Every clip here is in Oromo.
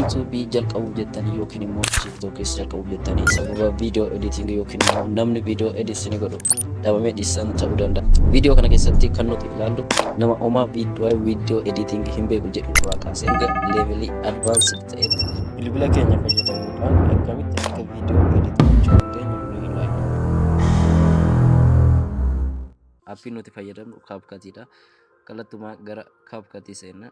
YouTube jalqabuuf jettanii yookiin immoo TikTokis jalqabuuf jettanii sababa viidiyoo editing yookiin immoo namni viidiyoo edit isin godhu dhabamee dhiistan ta'uu danda'a. Viidiyoo kana keessatti kan nuti ilaallu nama homaa viidiyoo editing hin beeku jedhu irraa kaasee hanga leevelii advanced ta'etti Bilbila keenya fayyadamuudhaan akkamitti akka viidiyoo edit gochuu dandeenyu ni ilaalla. Appiin nuti fayyadamnu CapCut dha. Kallattumaa gara CapCut seenna.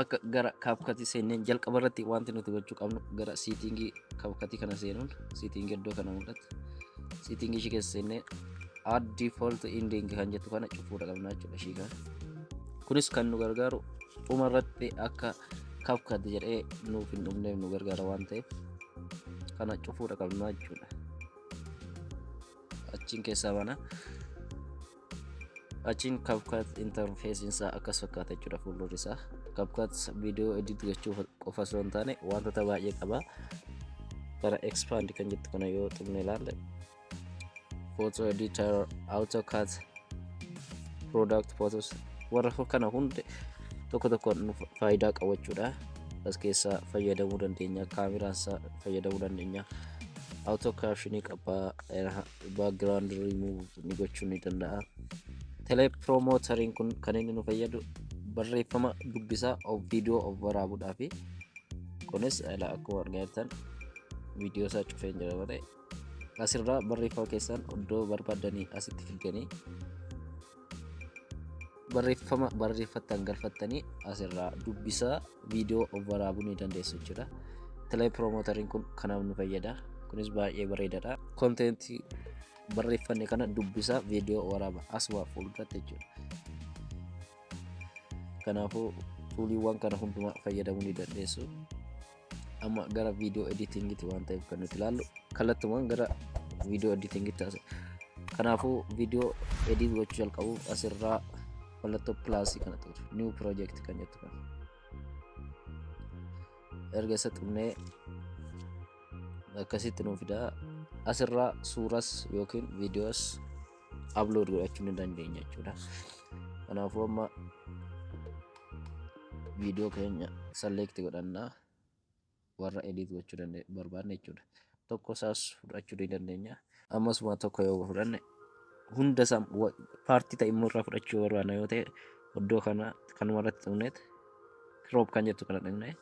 Akka gara CapCut seenneen jalqaba irratti wanti nuti gochuu qabnu gara setting CapCut kana seenuun, setting iddoo kana mul'atu. Setting ishii keessa seennee add default ending kan jettu kana cufuudha qabna jechuudha ishii kana. Kunis kan nu gargaaru dhuma irratti akka CapCut jedhee nuuf hin dhumneef nu gargaara waan ta'eef kana cufuudha qabna jechuudha. Achiin keessaa bana. Achiin CapCut interface isaa akkas fakkaata jechuudha fuuldurri isaa. CapCut viidiyoo edit gochuu qofa osoo hin taane wantoota baay'ee qaba. Gara expand kan jettu kana yoo tuqne ilaalle, photo editor, AutoCAD, product photos, warra kana hundi tokko tokko nu faayidaa qabu jechuudha. As keessaa fayyadamuu dandeenya, kaameraan isaa fayyadamuu dandeenya. Auto captionii qaba, background remove ni gochuu ni danda'a. Teleprompteriin kun kan inni nu fayyadu barreeffama dubbisaa of viidiyoo of waraabuudhaafi. Kunis akkuma argaa jirtan viidiyoo isaa cufee jira malee asirraa barreeffama keessan iddoo barbaaddanii asitti fiddanii barreeffama barreeffattan galfattanii asirraa dubbisaa viidiyoo of waraabuu ni dandeessu jechuudha. Teleprompteriin kun kanaaf nu fayyada. Kunis baay'ee bareedaadha. Contentii barreeffanne kana dubbisaa viidiyoo waraaba asuma fuulduratti jechuudha. Kanaafuu tooliiwwan kana hundumaa fayyadamuu ni dandeessu. Amma gara viidiyoo editingiiti waan ta'eef kan nuti ilaallu kallattumaan gara viidiyoo editingiitti taasisa. Kanaafuu viidiyoo edit gochuu jalqabuuf asirraa mallattoo plusii kana tuqxu, new project kan jettu kana. Erga isa tuqnee akkasitti nuu fidaa. Asirraa suuras yookiin viidiyoos upload godhachuu ni dandeenya jechuudha. Kanaafuu amma viidiyoo keenya select godhannaa, warra edit gochuu barbaanne jechuudha. Tokko isaas fudhachuu ni dandeenya. Ammasuma tokko yoo fudhanne, hunda isaa partii ta'e immoo irraa fudhachuu barbaanna yoo ta'e, iddoo kana kanuma irratti tuqneet crop kan jettu kana tuqnee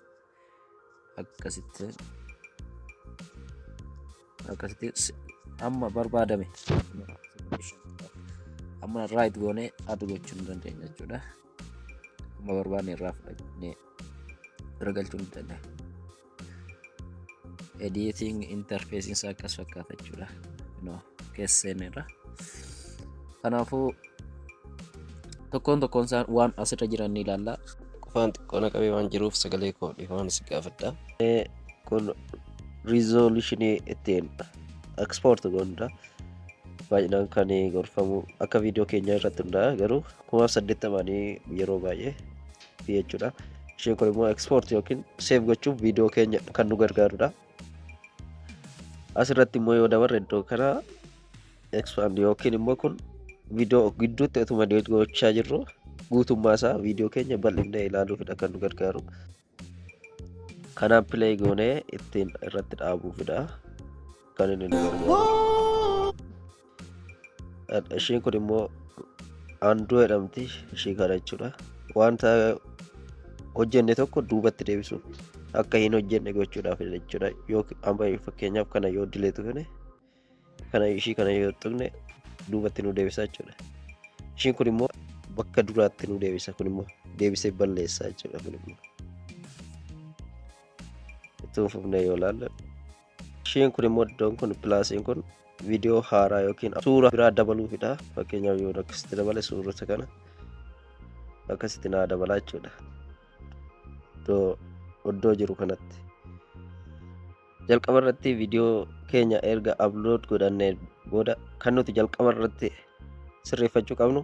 akkasitti amma barbaadame amma right goonee add gochuu ni dandeenya jechuudha. Amma barbaanne irraa fudhannee bira galchuu ni dandeenya. Editing interface isaa akkas fakkaata jechuudha. No, keessa seenneerra. Kanaafuu tokkoon tokkoon isaan waan asirra jiran ni ilaalla. Qofaan xiqqoo na qabee waan jiruuf sagalee koo dhiifama si gaafadha. Kun resolutionii ittiin export goonudha. Baay'inaan kan gorfamu akka viidiyoo keenyaa irratti hundaa'a, garuu 1080nii yeroo baay'ee jechuudha. Isheen kun immoo export yookiin save gochuuf viidiyoo keenya kan nu gargaarudha. Asirratti immoo yoo dabarre, iddoo kana expand yookiin immoo kun viidiyoo gidduutti otuma gochaa jirru guutummaa isaa viidiyoo keenya bal'inee ilaaluufidha kan nu gargaaru. Kanaaf play goonee ittiin irratti dhaabuufidha kan inni nu gargaaru. Isheen kun immoo undo jedhamti, ishee kana jechuudha. Wanta hojjenne tokko duubatti deebisuuf, akka hin hojjenne gochuudhaaf jechuudha. Yoo amma fakkeenyaaf kana yoo delete goone, kana ishii kana yoo tuqne duubatti nu deebisa jechuudha. Ishiin kun immoo bakka duraatti nu deebisa, kun immoo deebisee balleessa jechuudha kun immoo. Itti fufnee yoo ilaalle, isheen kun immoo iddoon kun plusiin kun viidiyoo haaraa yookiin suura biraa dabaluufidha. Fakkeenyaaf yoo akkasitti dabale, suurota kana akkasitti naa dabalaa jechuudha. Iddoo jiru kanatti. Jalqaba irratti viidiyoo keenya erga upload godhannee booda kan nuti jalqaba irratti sirreeffachuu qabnu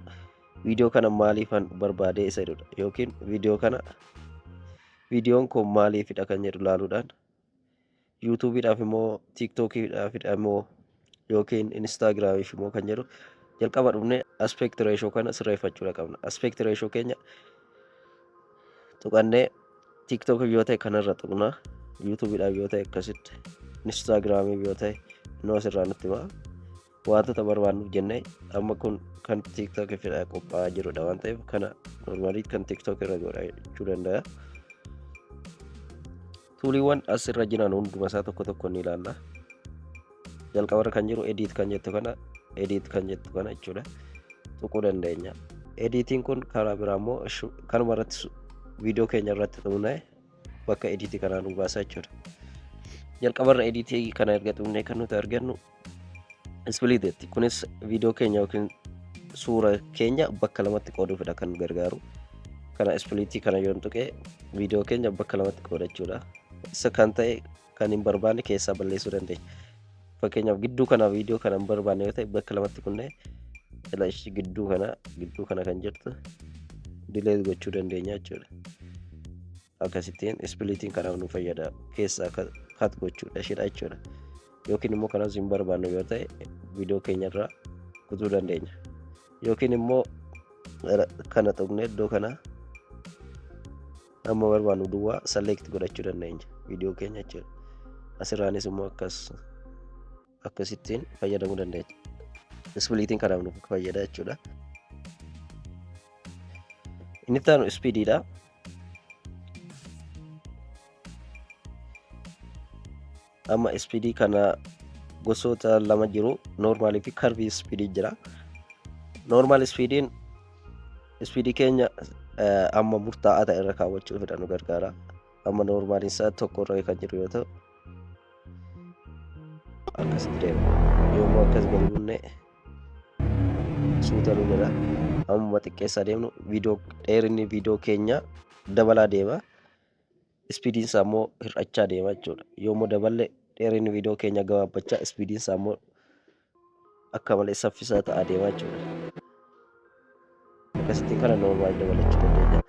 viidiyoo kana maaliifan barbaade isa jedhudha. Yookiin viidiyoo kana viidiyoon kun maaliifidha kan jedhu ilaaluudhaan, YouTubeiidhaaf immoo, TikTokiidhaafidha immoo, yookiin Instagramiif immoo kan jedhu jalqaba dhufnee aspect ratio kana sirreeffachuudha qabna. Aspect ratio keenya tuqannee TikTok yoo ta'e kanarra tuqna. YouTubeidhaaf yoo ta'e akkasitti, Instagramiif yoo ta'e innoo asirraa nutti hima. Wantoota barbaannuuf jennee amma kun kan TikTokiif qophaa'aa jirudha waan ta'eef, kana normally kan TikTok irra godhachuu danda'a. Tooliiwwan asirra jiran hunduma isaa tokko tokko ni ilaalla. Jalqabarra kan jiru edit kan jettu kana, edit kan jettu kana jechuudha. Tuquu dandeenya. Editiin kun karaa biraa immoo kanuma irratti viidiyoo keenya irratti tuqnee bakka editii kanaa nu baasa jechuudha. Jalqabarra editii kana erga tuqnee kan nuti argannu spliteetti. Kunis viidiyoo keenya yookiin suura keenya bakka lamatti qooduufidha kan nu gargaaru. Kana splitii kana yoon tuqee viidiyoo keenya bakka lamatti qooda jechuudha. Isa kan ta'e kan hin barbaanne keessaa balleessuu dandeenya. Fakkeenyaaf, gidduu kana viidiyoo kana hin barbaanne yoo ta'e, bakka lamatti kunnee ila ishii gidduu kana kan jirtu delete gochuu dandeenya jechuudha. Akkasittiin splitiin kanaaf nu fayyada, keessaa cut gochuudha isheedha jechuudha. Yookiin immoo kanas hin barbaannu yoo ta'e, viidiyoo keenya irraa kutuu dandeenya. Yookiin immoo kana tuqnee iddoo kana amma barbaannu duwwaa select godhachuu dandeenya viidiyoo keenya jechuudha. Asirraanis immoo akkasittiin fayyadamuu dandeenya. Splitiin kanaaf nu fayyada jechuudha. Inni itti aanu speediidha. Amma speedii kana gosoota lama jiru, normalii fi curve speedii jira. Normal speediin speedii keenya amma murtaa'aa ta'e irra kaawwachuufidha nu gargaara. Amma normaliin isaa 1 irra kan jiru yoo ta'u, akkasitti deema. Yommuu akkas gadi bunne suuta nu jedha. Amma xiqqeessaa deemnu viidiyoo dheerinni viidiyoo keenya dabalaa deema. Speediin isaa immoo hir'achaa deema jechuudha. Yommuu daballe dheerinni viidiyoo keenya gabaabbachaa, speediin isaa immoo akka malee saffisaa ta'aa deema jechuudha. Akkasittiin kana normal dabalachuu dandeenya.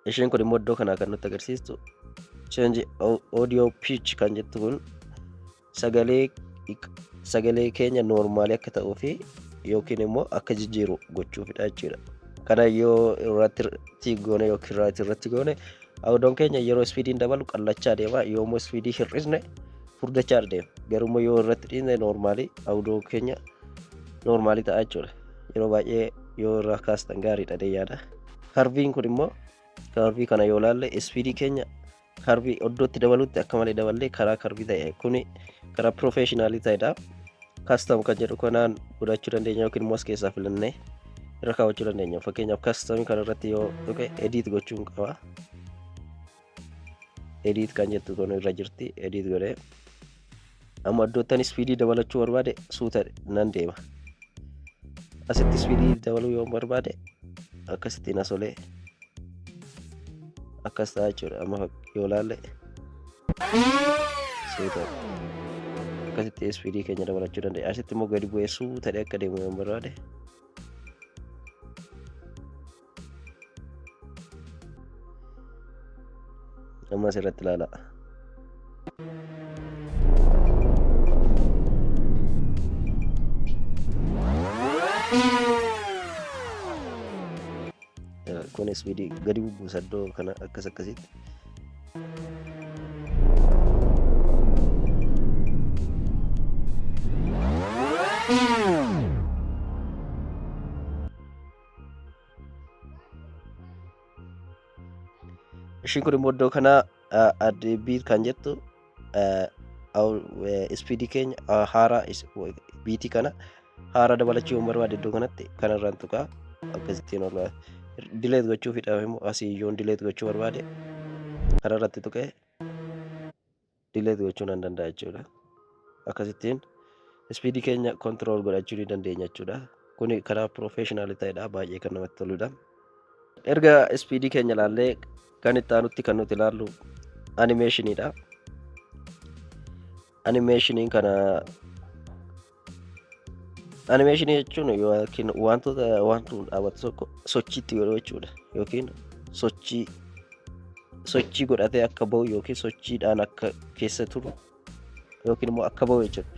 Isheen kun immoo iddoo kanaa kan nutti agarsiistu change audio pitch kan jettu kun sagalee keenya normalii akka ta'uu fi yookiin immoo akka jijjiiru gochuufidha jechuudha. Kana yoo irratti goone yookiin right irratti goone, audioon keenya yeroo speediin dabalu qallachaa deema, yoo immoo speedii hir'isne furdachaa deema. Garuu yoo irratti dhiisne normalii audio keenya normalii ta'a jechuudha. Yeroo baay'ee yoo irraa kaastan gaariidha yaada. Curveiin kun immoo curveii kana yoo ilaalle, speedii keenya curveii iddootti dabalutti akka malee daballee karaa curveii ta'e kuni karaa professionalii ta'edha. Custom kan jedhu kanaan godhachuu dandeenya yookiin immoo as keessaa filannee irra kaawwachuu dandeenya. Fakkeenyaaf, customii kana irratti yoo tuqe edit gochuun qaba. Edit kan jettu kun irra jirti, edit godhee amma iddoottan speedii dabalachuu barbaade suuta nan deema. Asitti speedii dabaluu yoo barbaade akkasittiin as olee akkas ta'a jechuudha. Amma yoo ilaalle suuta akkasitti speedii keenya dabalachuu dandeenya. Asitti immoo gadi bu'ee suuta akka deemu yoo barbaade amma asirratti ilaala. Kun speedii gadi bubbuusa iddoo kana akkas akkasitti. Ishiin kun immoo iddoo kana add beat kan jettu speedii keenya haaraa, beatii kana haaraa dabalachuu yoo barbaade, iddoo kanatti kanarraan tuqaa akkasittiin ol delete gochuu fidhaaf immoo asii yoon delete gochuu barbaade kanarratti tuqee delete gochuu nan danda'a jechuudha. Akkasittiin speedii keenya control godhachuu ni dandeenya jechuudha. Kuni karaa professionalii ta'edha, baay'ee kan namatti toludha. Erga speedii keenya ilaallee, kan itti aanutti kan nuti ilaallu animationiidha. Animationiin kana, animationii jechuun yookiin wantoota wantu dhaabatu tokko sochiitti godhuu jechuudha. Yookiin sochii godhatee akka bahu yookiin sochiidhaan akka keessa turu yookiin immoo akka bahu jechuudha.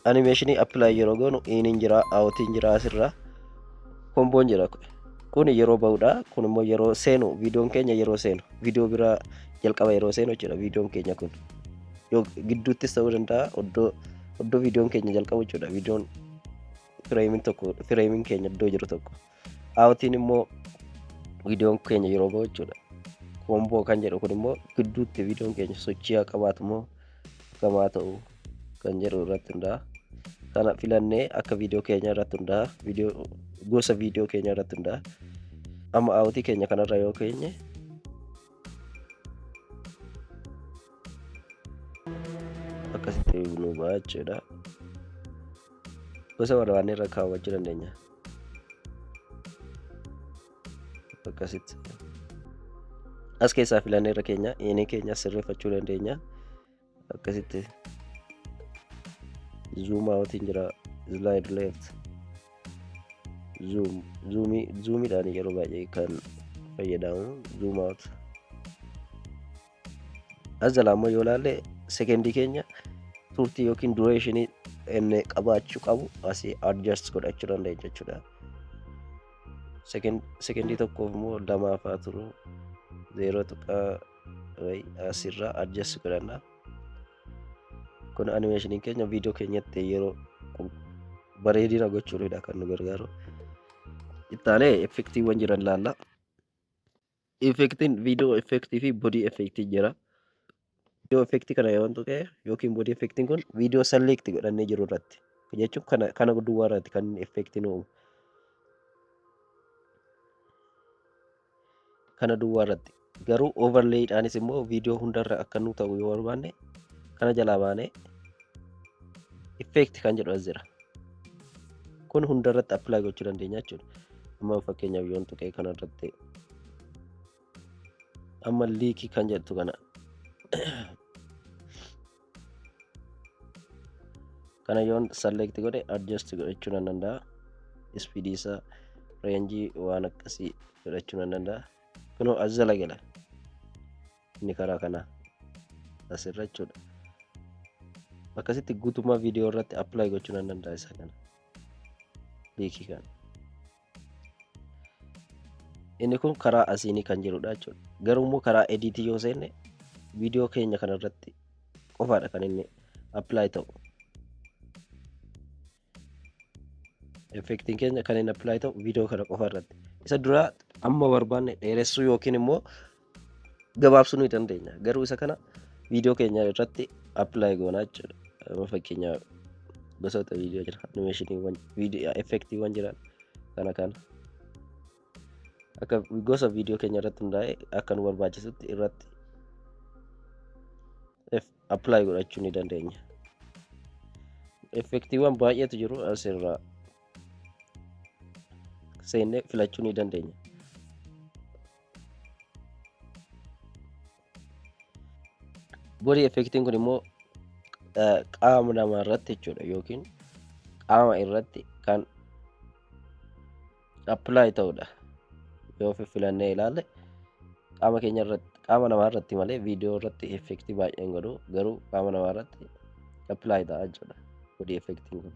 Animationii apply yeroo goonu iniin jira, outiin jira, asirraa comboon jira. Kun yeroo ba'udha. Kun immoo yeroo seenu, viidiyoon keenya yeroo seenu, viidiyoo biraa jalqaba yeroo seenu jechuudha viidiyoon keenya kun. Yoo gidduuttis ta'uu danda'a, iddoo viidiyoon keenya jalqabu jechuudha. Viidiyoon fireemiin tokko, fireemiin keenya iddoo jiru tokko. Outiin immoo viidiyoon keenya yeroo ba'u jechuudha. Combo kan jedhu kun immoo gidduutti viidiyoon keenya sochii haa qabaatu moo gamaa ta'u kan jedhu irratti hundaa'a. Kana filannee akka viidiyoo keenya irratti hundaa'a. Viidiyoo, gosa viidiyoo keenya irratti hundaa'a. Amma outii keenya kanarra yoo keenye, akkasitti nu ba'a jechuudha. Gosa barbaanne irra kaawwachuu dandeenya. Akkasitti. As keessaa filannee irra keenya inni keenya sirreeffachuu dandeenya. Akkasitti zoom outiin jira, slide left, zoom, zoomii, zoomiidhaan yeroo baay'ee kan fayyadamu zoom out. As jalaa immoo yoo ilaalle, sekendii keenya turtii yookiin durationii inni qabaachuu qabu asii adjust godhachuu dandeenya jechuudha. Sekendii tokkoof immoo lamaaf haa turu, zeeroo tuqaa wayi asirraa adjust godhanna. Kun animeeshiniin keenya viidiyoo keenyatti yeroo bareedina gochuufidha kan nu gargaaru. Ittaanee effektiiwwan jiran ilaalla. Effektiin viidiyoo effektii fi body effektii jira. Viidiyoo effektii kana yoo tuqe yookiin body effektiin kun viidiyoo select godhannee jiru irratti jechuun kana duwwaa irratti kan inni effektii nu uumu. Kana duwwaa irratti garuu overlayidhaanis immoo viidiyoo hundarra akka nu ta'u yoo barbaanne, kana jalaa baanee effect kan jedhu as jira. Kun hundarratti apply gochuu dandeenya jechuudha. Amma fakkeenyaaf yoon tuqee kanarratti, amma liikii kan jettu kana yoon select godhe, adjust godhachuu nan danda'a. Speed isaa, rangeii waan akkasii godhachuu nan danda'a. Kunoo as jala gala. Inni karaa kanaa asirra jechuudha. Akkasitti guutummaa viidiyoo irratti apply gochuu nan danda'a isa kana. Liikii kana. Inni kun karaa asiinii kan jirudha jechuudha. Garuu immoo karaa editii yoo seenne, viidiyoo keenya kana irratti qofaadha kan inni apply ta'u. Effektiin keenya kan inni apply ta'u viidiyoo kana qofa irratti. Isa duraa amma barbaanne dheeressuu yookiin immoo gabaabsuu ni dandeenya. Garuu isa kana viidiyoo keenya irratti apply goonaa jechuudha. Amma fakkeenyaaf gosoota viidiyoo jira, animeeshiniiwwan, viidiyoo effektiiwwan jiran kana akka gosa viidiyoo keenya irratti hundaa'e akka nu barbaachisutti irratti apply godhachuu ni dandeenya. Effektiiwwan baay'eetu jiru, asirraa seennee filachuu ni dandeenya. Body effektiin kun immoo qaama namaa irratti jechuudha yookiin qaama irratti kan apply ta'udha. Yoo filannee ilaalle, qaama keenya irratti, qaama namaa irratti malee viidiyoo irratti effektii baay'een godhu, garuu qaama namaa irratti apply ta'a jechuudha. Body effektiin kun.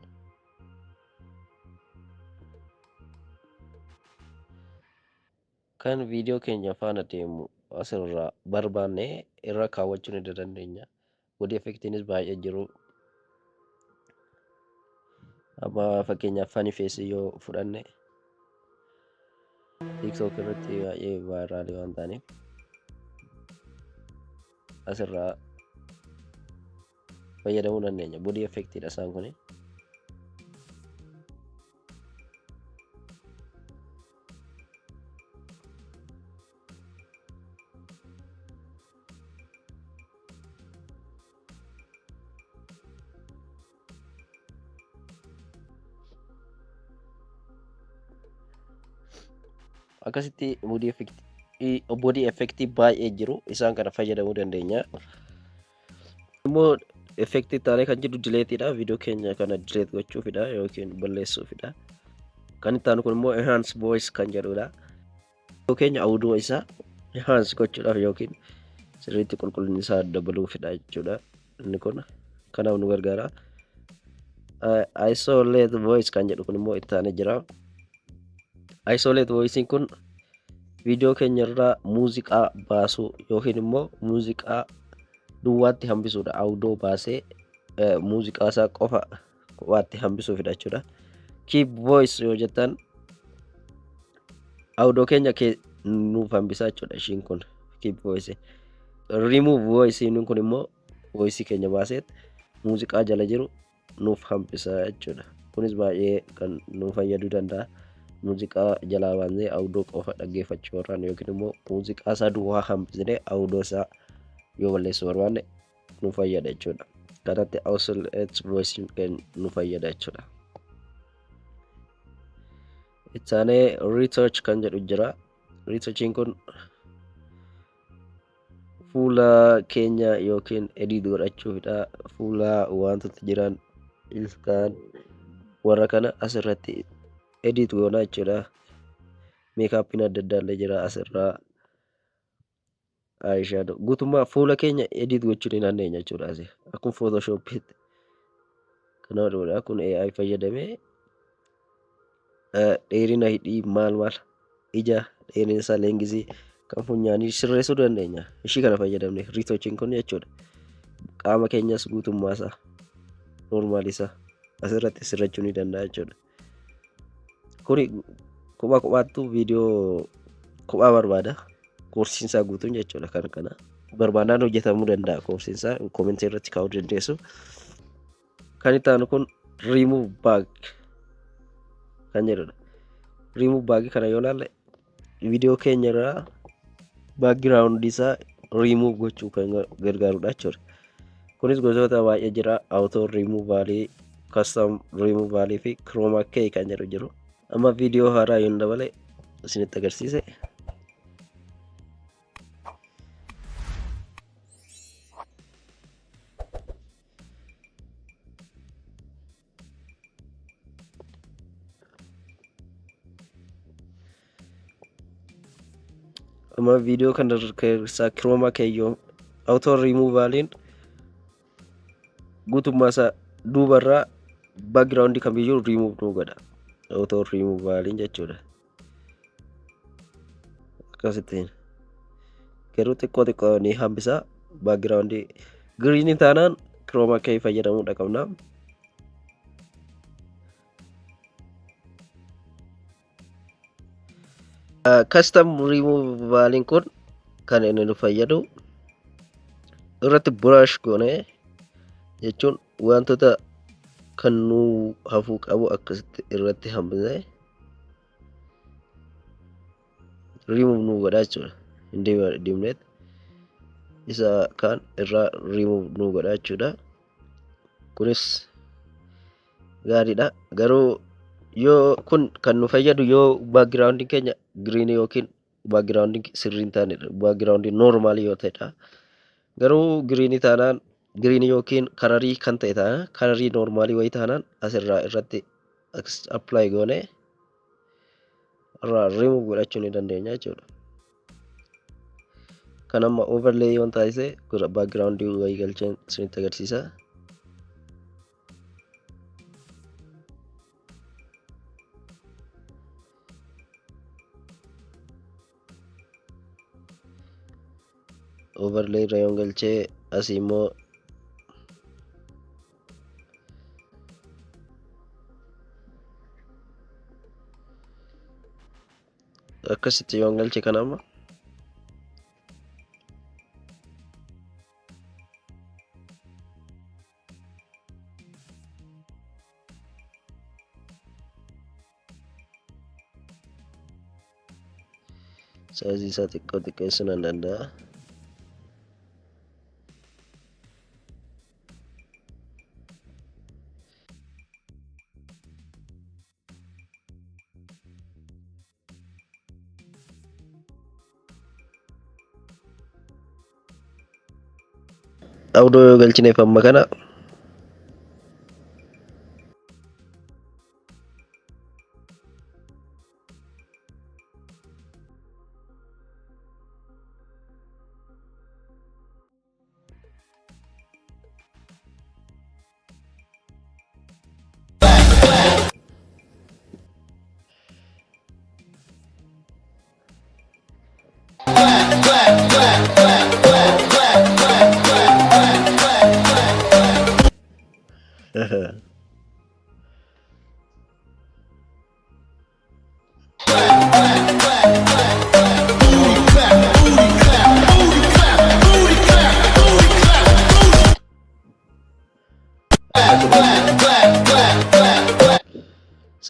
Kan viidiyoo keenya faana deemu asirraa barbaanne irra kaawwachuu ni dandeenya. Body effektiinis baay'ee jiru. Amma fakkeenyaaf funny face yoo fudhanne, TikTok irratti baay'ee viralii waan ta'aniif asirraa fayyadamuu dandeenya. Body effektiidha isaan kuni. Akkasitti body effektii baay'ee jiru, isaan kana fayyadamuu dandeenya. Immoo effektii taanee kan jiru deleteiidha. Viidiyoo keenya kana delete gochuufidha yookiin balleessuufidha. Kan itti aanu kun immoo enhance voice kan jedhudha. Viidiyoo keenya audio isaa enhance gochuudhaaf yookiin sirriitti qulqullinni isaa dabaluufidha jechuudha. Inni kun kanaaf nu gargaara. Isolate voice kan jedhu kun immoo itti aanee jira. Isolate voice'n kun viidiyoo keenya irraa muuziqaa baasuu yookiin immoo muuziqaa duwwaatti hambisuudha. Audio baasee muuziqaa isaa qofa kophaatti hambisuufidha jechuudha. Keep voice yoo jettan audio keenya nuuf hambisaa jechuudha ishiin kun keep voice. Remove voice kun immoo voice keenya baasee muuziqaa jala jiru nuuf hambisa jechuudha. Kunis baay'ee kan nu fayyaduu danda'a. Muuziqaa jalaa baasnee audio qofa dhaggeeffachuu barbaanne yookiin immoo muuziqaa isaa duwwaa hambisnee audio isaa yoo balleessuu barbaanne nu fayyada jechuudha. Kanatti isolate voice kan nu fayyada jechuudha. Itti aanee retouch kan jedhu jira. Retouchiin kun fuula keenya yookiin edit godhachuufidha. Fuula wantoota jiran ilkaan warra kana asirratti edit goona jechuudha. Makeupiin adda addaa illee jira asirraa. Eyeshadow guutummaa fuula keenya edit gochuu ni dandeenya jechuudha asii akkuma Photoshopiitti. Kana godha kun AI fayyadamee dheerina hidhii maal maal ija dheerina isaa leengisii kan funyaanii sirreessuu dandeenya. Ishii kana fayyadamne retouchiin kun jechuudha. Qaama keenyas guutummaa isaa normal isaa asirratti sirrachuu ni danda'a jechuudha. Kuni kophaa kophaattuu viidiyoo kophaa barbaada. Koorsiin isaa guutuun jechuudha kan kana. Barbaadaan hojjetamuu danda'a koorsiin isaa commentii irratti kaa'uu dandeessu. Kan itti aanu kun remove bag kan jedhudha. Remove bag kana yoo ilaalle viidiyoo keenya irraa background isaa remove gochuu kan gargaarudha jechuudha. Kunis gosoota baay'ee jira. Auto removal, custom removal fi chroma key kan jedhu jiru. Amma viidiyoo haaraa yoon dabale isinitti agarsiise. Amma viidiyoo kana keessaa chroma key yoo auto removaliin guutummaa isaa duubarraa background kamiyyuu remove nu godha. Auto removaliin jechuudha. Akkasittiin garuu xiqqoo xiqqoo ni hambisa background green taanaan chroma key fayyadamuudha qabna. Custom removaliin kun kan inni nu fayyadu irratti brush goonee jechuun wantoota kan nu hafuu qabu akkasitti irratti hambisee remove nu godha jechuudha. Hin deemneet isa kaan irraa remove nu godha jechuudha. Kunis gaariidha. Garuu yoo kun kan nu fayyadu yoo background keenya green yookiin background sirrii hin taanedha. Background normal yoo ta'edha. Garuu green taanaan green yookiin colorii kan ta'e taanaan colorii normalii wayii taanaan asirraa irratti apply goonee irraa remove godhachuu ni dandeenya jechuudha. Kan amma overlay yoon taasise background wayii galcheen isinitti agarsiisa. Overlay irra yoon galchee asii immoo akkasitti yoon galche kan amma sizeii isaa xiqqoo xiqqeessuu nan danda'a. Audio yoo galchineef amma kana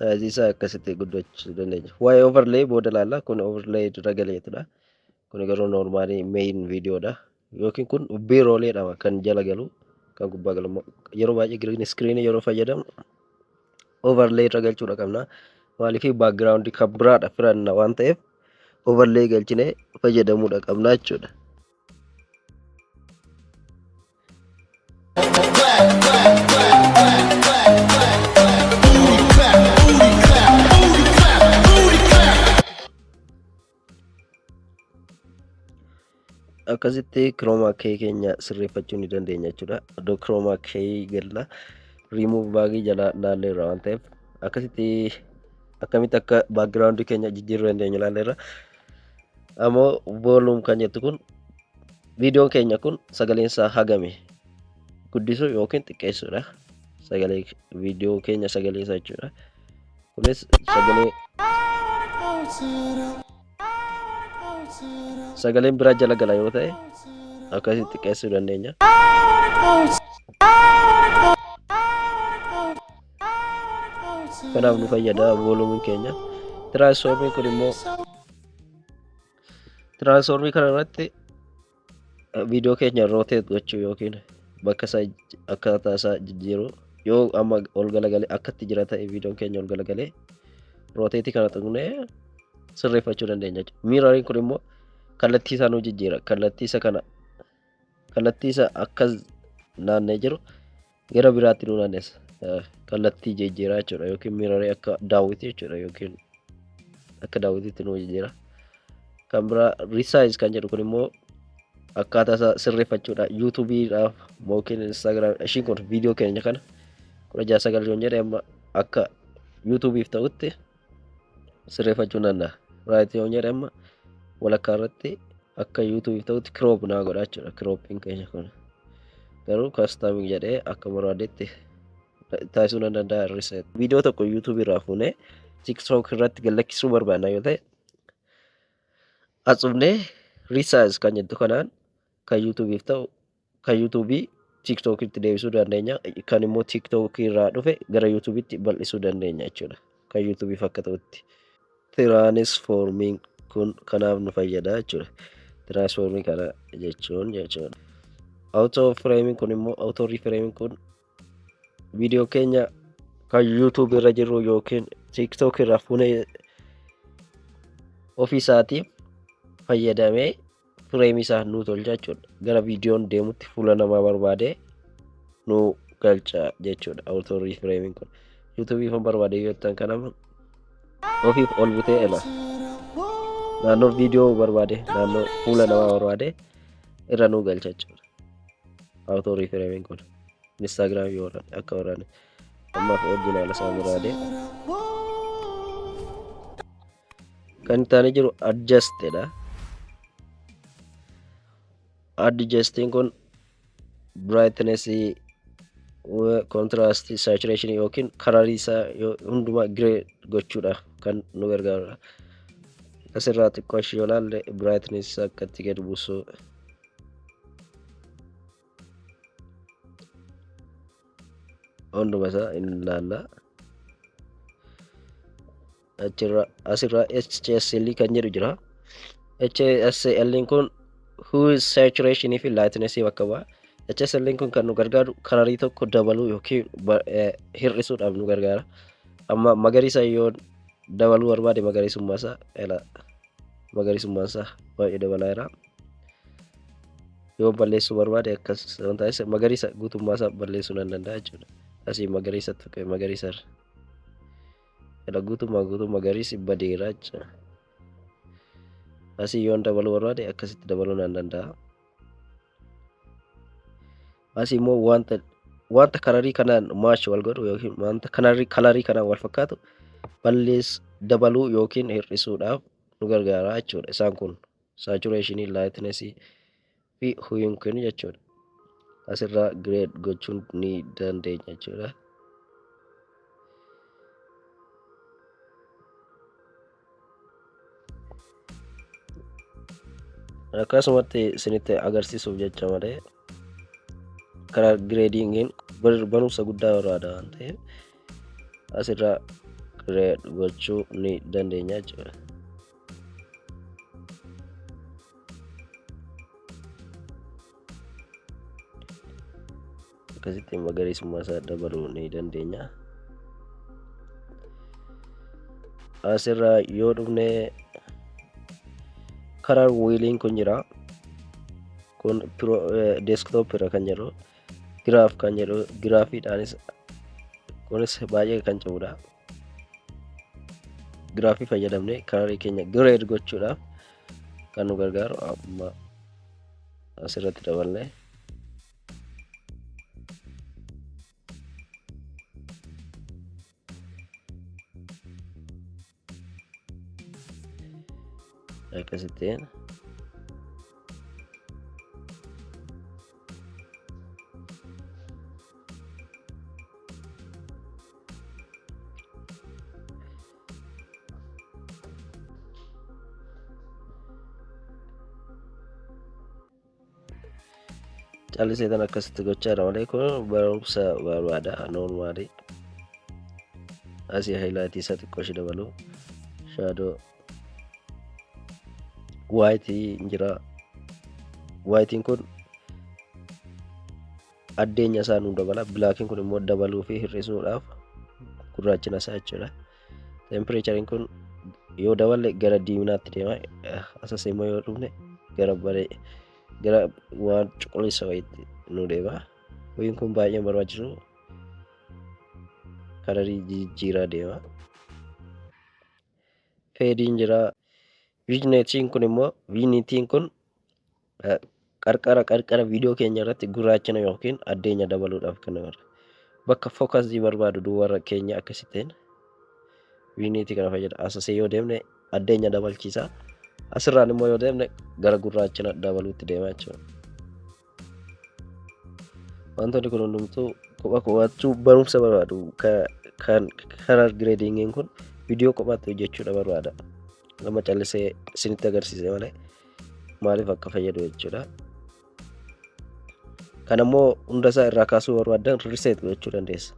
Size isaa akkasitti guddachuu dandeenya. Waa'ee overlay booda ilaalla. Kun overlay dura galeetudha. Kun garuu normal main videodha. Yookiin kun B-roll jedhama, kan jala galu, kan gubbaa galu yeroo baay'ee green screen yeroo fayyadamnu overlay irra galchuudha qabna. Maaliif? Background kan biraadha filanna waan ta'eef overlay galchinee fayyadamuudha qabna jechuudha. Booty clap, booty clap, booty clap, booty clap. Akkasitti chroma key keenya sirreeffachuu ni dandeenya jechuudha. Iddoo chroma key galla remove baagii jala laalleerra waan ta'eef, akkasitti akkamitti akka background keenya jijjiiruu dandeenya laalleerra. Ammoo volume kan jettu kun viidiyoon keenya kun sagaleen isaa hagame guddisuu yookiin xiqqeessuudha. Sagalee viidiyoo keenya, sagalee isaa jechuudha. Kunis sagaleen biraa jala gala yoo ta'e akkasitti xiqqeessuu dandeenya. Kanaaf nu fayyada volumiin keenya. Transformiin kun immoo, transformii kana irratti viidiyoo keenya rotate gochuu yookiin bakka isaa, akkaataa isaa jijjiiruu. Yoo amma ol galagalee akkatti jira ta'e, viidiyoon keenya ol galagalee, rotate kana tuqnee sirreeffachuu dandeenya jechuudha. Mirroriin kun immoo kallattii isaa nu jijjiira. Kallattii isa kana, kallattii isa akkas naannee jiru gara biraatti nu naannessa. Kallattii jijjiiraa jechuudha, yookiin mirrorii akka daawwitii jechuudha, yookiin akka daawwitiitti nu jijjiira. Kan biraa resize kan jedhu kun immoo akkaataa isaa sirreeffachuudha. YouTubeiidhaaf yookiin Instagram, ishiin kun viidiyoo keenya kana 16:9 yoon jedhe, amma akka YouTubeiif ta'utti sirreeffachuu danda'a. Right yoon jedhe, amma walakkaa irratti akka YouTubeiif ta'utti crop naa godha jechuudha. Cropiin keenya kun garuu custom jedhee akka barbaadetti taasisuu nan danda'a. Reset. Viidiyoo tokko YouTube irraa fuunee TikTok irratti gad lakkisuu barbaadna yoo ta'e, asumnee resize kan jettu kanaan kan YouTubeiif ta'u kan YouTubeii TikTokitti deebisuu dandeenya. Kan immoo TikTok irraa dhufe gara YouTubeitti bal'isuu dandeenya jechuudha. Kan YouTubeiif akka ta'utti. Transformiin kun kanaaf nu fayyada jechuudha. Transformii kana jechuun jechuudha. Auto framing kun immoo, auto reframing kun viidiyoo keenya kan YouTube irra jiru yookiin TikTok irraa fuunee ofii isaatiif fayyadamee frame isaa nuu tolcha jechuudha. Gara viidiyoon deemutti fuula namaa barbaadee nu galcha jechuudha. Auto reframing kun YouTube fan barbaade yoo ta'an, kanama ofiif ol butee ela naannoo viidiyoo barbaade, naannoo fuula namaa barbaade irra nuu galcha jechuudha. Auto reframing kun Instagram yoo waraane akka waraane ammaaf original isaa barbaade. Kan itti aanee jiru adjust dha. Adjustiin kun brightness, contrast, saturation yookiin colorii isaa hundumaa grade gochuudhaaf kan nu gargaarudha. Asirraa xiqqoo ishee yoo ilaalle, brightness isaa akkatti gadi buusuu, hunduma isaa in ilaalla. Achirra asirraa HSL kan jedhu jira. HSL kun hue, saturation fi lightness bakka bu'a. HSL kun kan nu gargaaru colorii tokko dabaluu yookiin hir'isuudhaaf nu gargaara. Amma magariisa yoo dabaluu barbaade, magariisummaa isaa ela, magariisummaan isaa baay'ee dabalaa jira. Yoo balleessuu barbaade, akkas waan taasisu magariisa guutummaa isaa balleessuu nan danda'a jechuudha. Asii magariisa tuqee magariisa irra. Ela, guutummaa guutuu magariisi badeera jechuudha. Asii yoon dabaluu barbaade, akkasitti dabaluu nan danda'a. Asii immoo wanta colorii kanaan match wal godhu yookiin wanta colorii kanaan wal fakkaatu balleess dabaluu yookiin hir'isuudhaaf nu gargaara jechuudha. Isaan kun saturation, lightness fi hue'n kun jechuudha. Asirraa grade gochuun ni dandeenya jechuudha. Akkasumatti isinitti agarsiisuuf jecha malee karaa gradingiin barumsa guddaa barbaada waan ta'eef, asirraa Grade gochuu ni dandeenya jechuudha. Akkasitti magariisummaa isaa dabaluu ni dandeenya. Asirraa yoo dhufne karaa wheeliin kun jira. Kun desktop irra kan jedhu, graph kan jedhu, giraafiidhaanis kunis baay'ee kan cimudha. Giraafii fayyadamnee kararii keenya grade gochuudhaaf kan nu gargaaru amma asirratti daballee akkasittiin callisee tan akkasitti gochaa jira malee kun barumsa barbaada. Noormaali asii haayilaayitii isaa xiqqoo ishee dabalu, shaadoo waayitii jira. Waayitiin kun addeenya isaa nu dabala. Bilaakiin kun immoo dabaluu fi hir'isuudhaaf gurraachina isaa jechuudha. Tempireechariin kun yoo daballe gara diiminaatti deema, asas immoo yoo dhufne gara baree gara waan cuquliisa wayiitti nu deema. Wayiin kun baay'ee barbaachisu, kalarii jijjiiraa deema. Feediin jira. Viigneetiin kun immoo, viigneetiin kun qarqara qarqara viidiyoo keenya irratti gurraachina yookiin addeenya dabaluudhaaf kan nu gargaaru. Bakka fookasii barbaadu duwwaarra keenya akkasittiin viigneetii kana fayyada. Asasee yoo deemne addeenya dabalchiisa. Asirraan immoo yoo deemne gara gurraachina dabaluutti deema jechuudha. Wantoonni kun hundumtuu kopha kophaattuu barumsa barbaadu. Kan kalar gireedingiin kun viidiyoo kophaatti hojjechuudha barbaada. Nama callisee isinitti agarsiise malee maaliif akka fayyadu jechuudha. Kan ammoo hunda isaa irraa kaasuu barbaaddan reset gochuu dandeessa.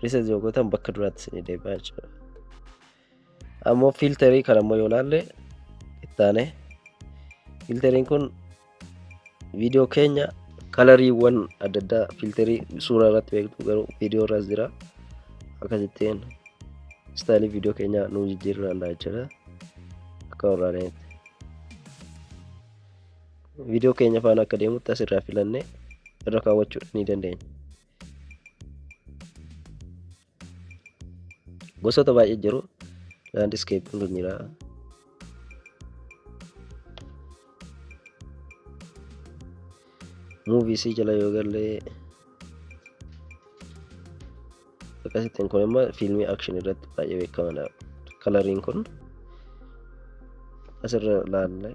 Reset yoo gootan bakka duraatti isinii deebi'a jechuudha. Ammoo fiiltarii kan ammoo yoo ilaalle ittaane, fiiltariin kun viidiyoo keenya kalariiwwan adda addaa, fiiltarii suuraa irratti beektu garuu viidiyoo irraas jira. Akkasittiin istaayilii viidiyoo keenyaa nu jijjiiruu danda'a jechuudha. Akka barbaadanitti. Viidiyoo keenya faana akka deemutti asirraa filannee irra kaawwachuu ni dandeenya. Gosoota baay'ee jiru. Laandiskeeppiin kun jira. Muuviisii jala yoo galle akkasittiin kun immoo fiilmii akshin irratti baay'ee beekamadha. Kalariin kun asirra laalle.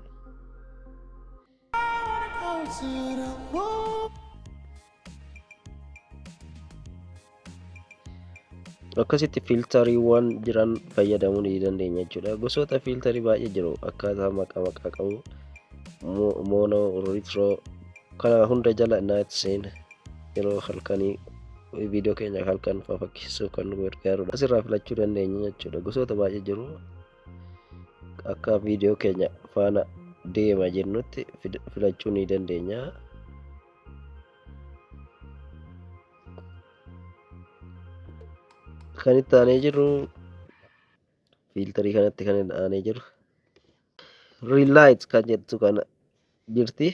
Akkasitti fiiltariiwwan jiran fayyadamuu ni dandeenya jechuudha. Gosoota fiiltarii baay'ee jiru, akkaataa maqaa maqaa qabu, moonoo, riitroo kana hunda jala, night scene yeroo halkanii viidiyoo keenya halkan fakkeessuuf kan nu gargaarudha. Asirraa filachuu dandeenya jechuudha. Gosoota baay'ee jiru, akka viidiyoo keenya faana deema jennutti filachuu ni dandeenya. Kan itti aanee jiru, fiiltarii kanatti kan itti aanee jiru, relight kan jettu kana jirti.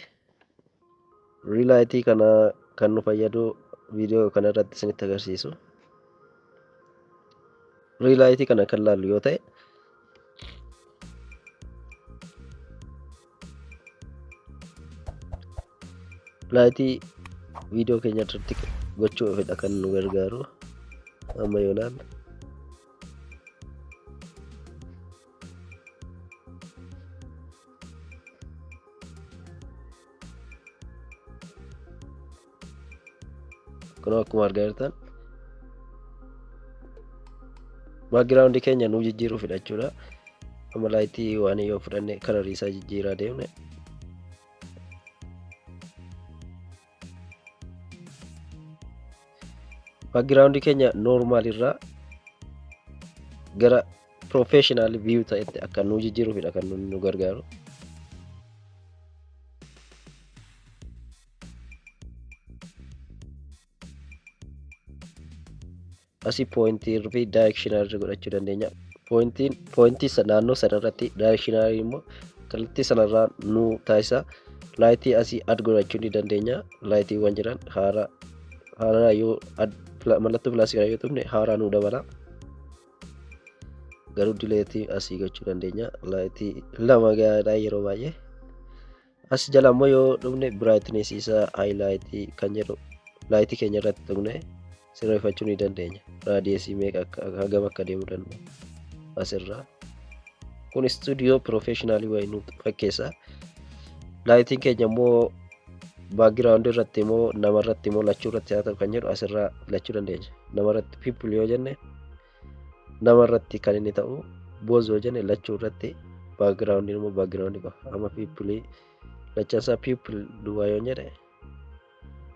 Relightii kana kan nu fayyadu viidiyoo kana irratti isinitti agarsiisu. Relightii kana kan laallu yoo ta'e, laayitii viidiyoo keenya irratti gochuufidha kan nu gargaaru. Amma yoo ilaalle kunoo akkuma argaa jirtan baakgiraawundi keenya nuu jijjiiruufidha jechuudha. Amma laayitii waan yoo fudhanne kalarii isaa jijjiiraa deemne, baakgiraawundi keenya noormaal irraa Gara professional view ta'etti akka nu jijjiiruufidha kan nu gargaaru. Asii pointii fi directional godhachuu dandeenya. Pointiin pointii naannoo sanarratti, directional immoo kallattii sanarraa nu taasisa. Lightii asii add godhachuu ni dandeenya. Lightiiwwan jiran haaraa haaraa yoo mallattoo plusii kana yoo tuqne haaraa nu dabala. Garuu deleteii asii gochuu dandeenya. Lightii lama gahaadha yeroo baay'ee. As jala immoo yoo dhufne brightness isaa, highlightii kan jedhu lightii keenya irratti tuqne sirreeffachuu ni dandeenya. Radiusii meeqa akka hagam akka deemuu danda'u asirraa. Kun istuudiyoo professionalii wayii nu fakkeessa. Lightiin keenya immoo backgroundii irratti immoo nama irratti immoo lachuu irratti haa ta'u kan jedhu asirraa filachuu dandeenya. Nama irratti people yoo jenne nama irratti kan inni ta'u, both yoo jenne lachuu irratti, backgroundiin immoo backgroundii qofa. Amma people lachansaa people duwwaa yoo jedhe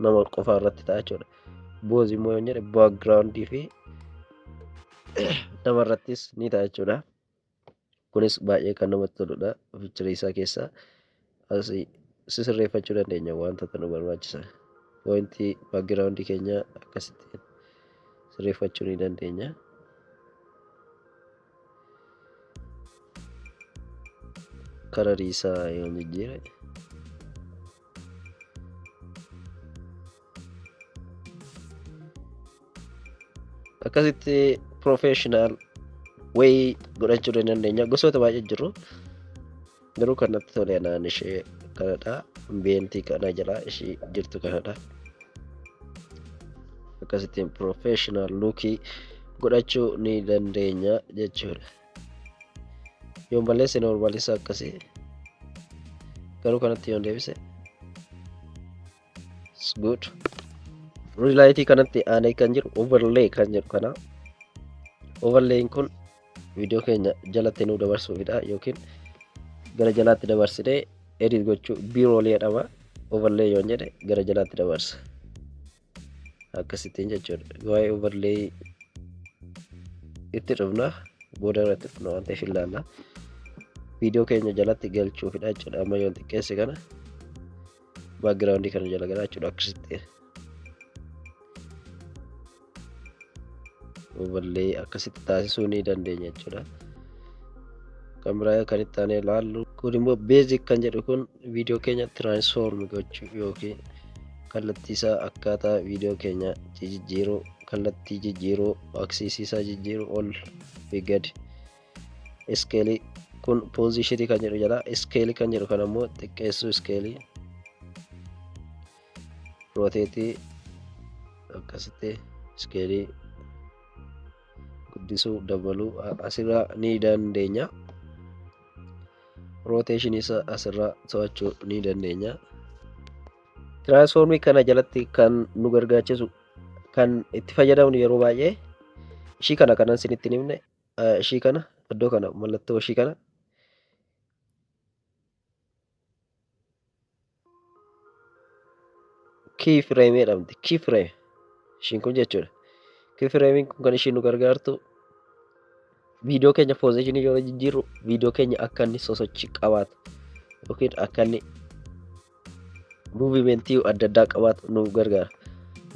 nama qofa irratti ta'a jechuudha. Both immoo yoo jedhe backgroundii fi nama irrattis ni ta'a jechuudha. Kunis baay'ee kan namatti toludha. Featureii isaa keessaa asii sisirreeffachuu dandeenya wantoota nu barbaachisan. Pointii backgroundii keenya akkasitti sirreeffachuu ni dandeenya. Colorii isaa yoo jijjiire akkasitti professional wayii godhachuu ni dandeenya. Gosoota baay'ee jiru. Garuu kan natti tole anaan ishee kanadha. Ambient kana jala ishee jirtu kanadha. Akkasittiin professional lookii godhachuu ni dandeenya jechuudha. Yoon balleesse normalisa akkasii, garuu kanatti yoon deebise it's good. Relightii kanatti aanee kan jiru overlay kan jedhu kana. Overlayin kun viidiyoo keenya jalatti nu dabarsuufidha yookiin gara jalaatti dabarsinee edit gochuu B-roll jedhama. Overlay yoon jedhe gara jalaatti dabarsa. Akkasittiin jechuudha. Waa'ee overlay itti dhufna, booda irratti dhufna waan ta'eef ilaalla. Viidiyoo keenya jalatti galchuufidha jechuudha. Amma yoon xiqqeesse kana backgroundii kana jala galaa jechuudha akkasitti. Overlay akkasitti taasisuu ni dandeenya jechuudha. Kan biraa kan itti aanee ilaallu kun immoo basic kan jedhu kun viidiyoo keenya transform gochuu yookiin kallattii isaa akkaataa viidiyoo keenya jijjiiruu, kallattii jijjiiruu, axisii isaa jijjiiruu, ol fi gadi. Scaleii kun positionii kan jedhu jala, scaleii kan jedhu kan ammoo xiqqeessuu, scaleii, rotateii akkasitti scaleii guddisuu, dabaluu asirraa ni dandeenya. Rotationii isaa asirraa to'achuu ni dandeenya. Transformii kana jalatti kan nu gargaachisu, kan itti fayyadamnu yeroo baay'ee ishii kana kanan isinitti hin himne, ishii kana iddoo kana mallattoo ishii kana key frame jedhamti. Key frame ishiin kun jechuudha. Key frame kun kan ishiin nu gargaartu viidiyoo keenya positionii yeroo jijjiirru viidiyoo keenya akka inni sosochii qabaatu yookiin akka inni movementii adda addaa qabaatu nu gargaara.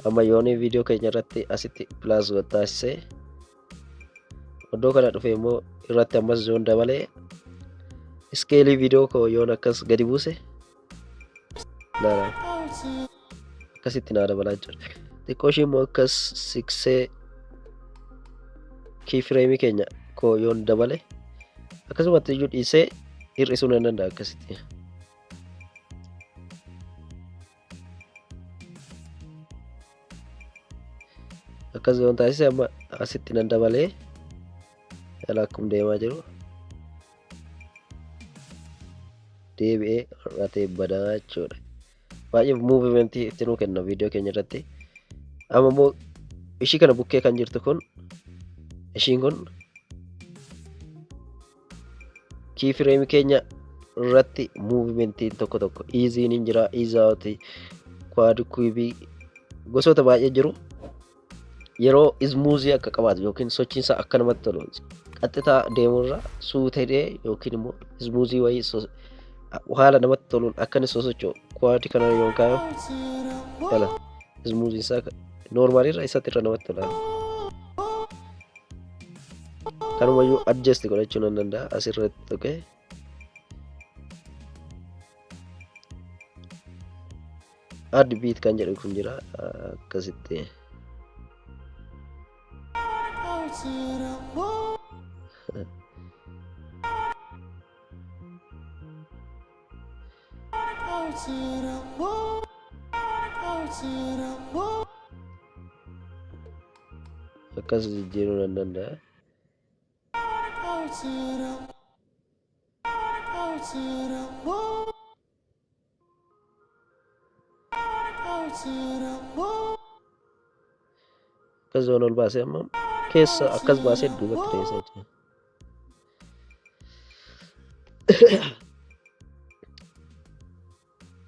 Amma yoon viidiyoo keenya irratti asitti plus taasisee iddoo kana dhufe immoo irratti ammas yoon dabalee scaleii viidiyoo koo yoon akkas gadi buuse ilaalaa akkasitti naa dabalaa jechuudha. Xiqqoo ishee immoo akkas siqsee key frameii keenya koo yoon dabale akkasumatti iyyuu dhiisee hir'isuu nan danda'a akkasitti. Akkas yoon taasise amma asitti nan dabalee jala akkuma deemaa jiru deebi'ee hir'atee badaa jechuudha. Baay'ee movementii itti nuu kenna viidiyoo keenya irratti. Amma immoo ishii kana bukkee kan jirtu kun, ishiin kun key frameii keenya irratti movementiin tokko tokko ease in hin jira, ease outii, quad cubeii, gosoota baay'ee jiru. Yeroo smoothii akka qabaatu yookiin sochiinsaa akka namatti tolu Qaxxitaa deemurra suutedhee yookiin immoo smoothii wayii haala namatti toluun akka inni sosocho'u quad kana yoo kaa'u dhala smoothii isaa noormaalirra isatti irra namatti tola. Kanumayyuu adjust godhachuu nan danda'a asirratti tuqee. Add beat kan jedhu kun jira akkasitti. Akkas jijjiiruu nan danda'a. Akkas yoon ol baasee amma keessa akkas baasee duubatti deebisa jechuudha.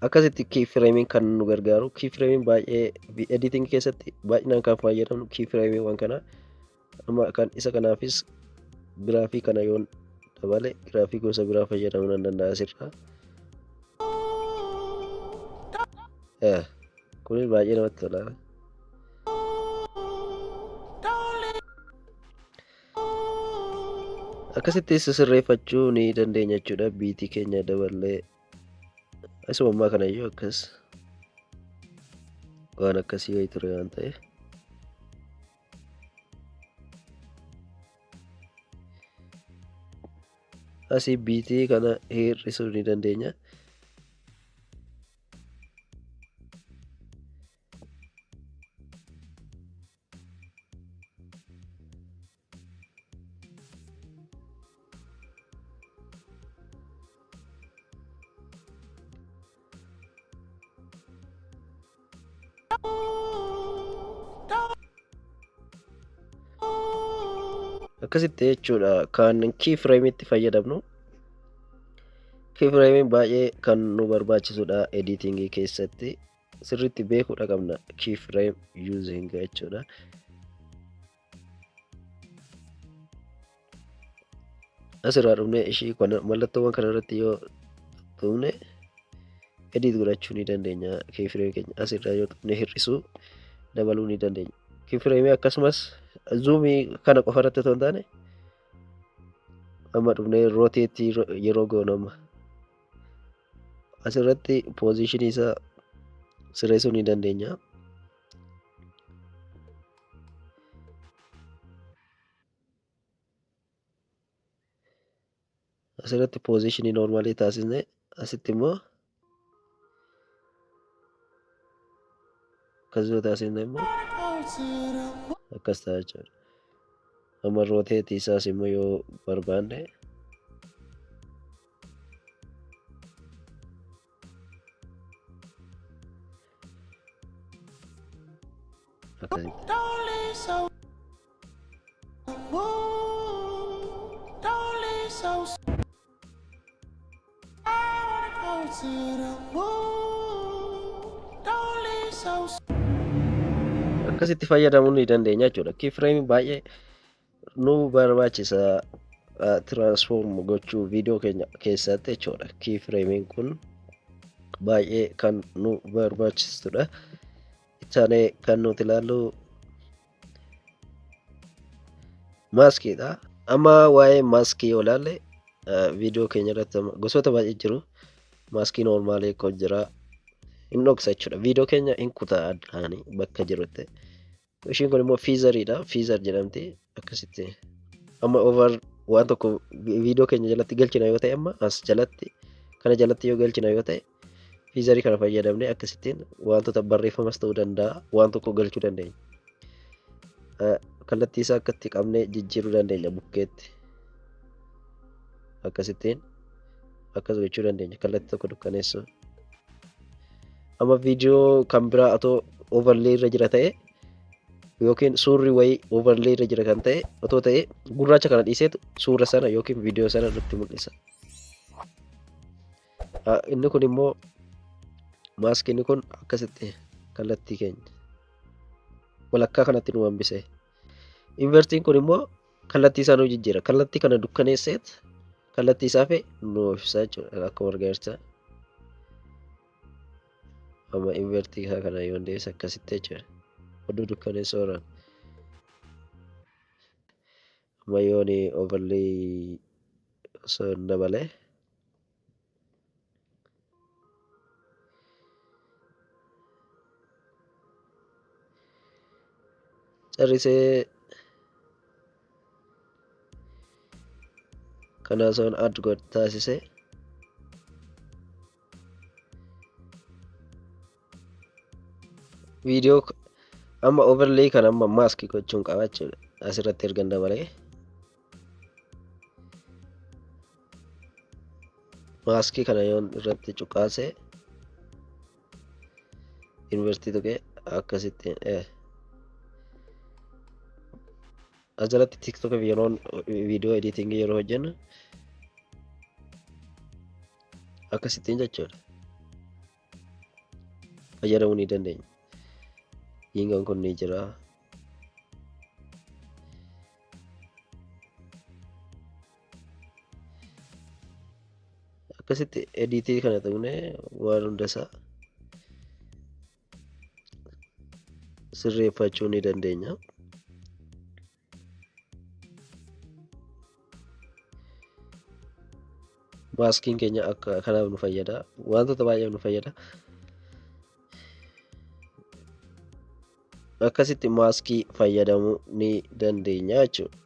Akkasitti keyframing kan nu gargaaru. Keyframing baay'ee editing keessatti baay'inaan kan fayyadamnu keyframing kana. Amma kan isa kanaafis giraafii kana yoon dabale giraafii gosa biraa fayyadamuu nan danda'a asirraa. Kunis baay'ee namatti tola. Akkasitti sirreeffachuu ni dandeenya jechuudha. Biitii keenya daballee isuma ammaa kana iyyuu akkas waan akkasii wayii ture waan ta'eef. Asii biitii kana hir'isuu ni dandeenya. Akkasitti jechuudha kan keyframe itti fayyadamnu. Keyframe baay'ee kan nu barbaachisudha editing keessatti. Sirriitti beekuudha qabna keyframe using jechuudha. Asirraa dhufnee ishii kana mallattoowwan kana irratti yoo tuqne edit godhachuu ni dandeenya. Keyframe keenya asirraa yoo tuqne hir'isuu dabaluu ni dandeenya. Keyframe akkasumas zoomii kana qofa irratti otoo hin taane amma dhufnee rotate yeroo goonu amma asirratti position isaa sirreessuu ni dandeenya. Asirratti position normalii taasisne asitti immoo akkas yoo taasisne immoo akkas ta'a jechuudha. Amma rotate isaas immoo yoo barbaanne akkasitti. Akkasitti fayyadamuu ni dandeenya jechuudha. Keyframe baay'ee nu barbaachisa transform gochuu viidiyoo keenya keessatti jechuudha. Keyframing kun baay'ee kan nu barbaachisudha. Ittaanee kan nuti ilaallu maaskiidha. Amma waa'ee maaskii yoo ilaalle viidiyoo keenya irratti gosoota baay'ee jiru. Maaskii noormaalii tokko jira. Hin dhoksa jechuudha. Viidiyoo keenya hin kutaa addaan bakka jirutti. Ishiin kun immoo fiizariidha. Fiizar jedhamti. Akkasitti amma over waan tokko viidiyoo keenya jalatti galchina yoo ta'e amma as jalatti kana jalatti yoo galchina yoo ta'e fiizarii kana fayyadamnee akkasittiin wantoota barreeffamas ta'uu danda'a waan tokko galchuu dandeenya. Kallattii isaa akkatti qabnee jijjiiruu dandeenya bukkeetti. Akkasittiin akkas gochuu dandeenya kallattii tokko dukkaneessuu. Amma viidiyoo kan biraa otoo overlay irra jira ta'e yookiin suurri wayii overlay irra jira kan ta'e otoo ta'e gurraacha kana dhiiseetu suura sana yookiin viidiyoo sana nutti mul'isa. Inni kun immoo maaskiin kun akkasitti kallattii keenya walakkaa kanatti nu hambise. Invertiin kun immoo Kallattii isaa nu jijjiira. Kallattii kana dukkaneesseet kallattii isaa fe nu ibsa jechuudha. Akkuma argaa jirtan. Amma invertii isaa kana yoon deebise akkasitti jechuudha. Oduu dukkaneessuu irraan. Amma yoon overlay osoo hin dabalee. Carrisee kana osoon add godh taasise viidiyoo amma overlay kana amma mask gochuun qaba jechuudha. Asirratti ergan dabalee maaskii kana yoon irratti cuqaase yuunivarsiitii tuqee akkasitti as jalatti TikTok yeroon viidiyoo editingii yeroo hojjennu akkasittiin jechuudha fayyadamuu ni dandeenya. Yiingaan kun ni jira. Akkasitti ediitii kana tuqnee waan hunda isaa sirreeffachuu ni dandeenya. Maaskiin keenya akka kanaaf nu fayyada. Wantoota baay'eef nu fayyada. Akkasitti maaskii fayyadamuu ni dandeenya jechuudha.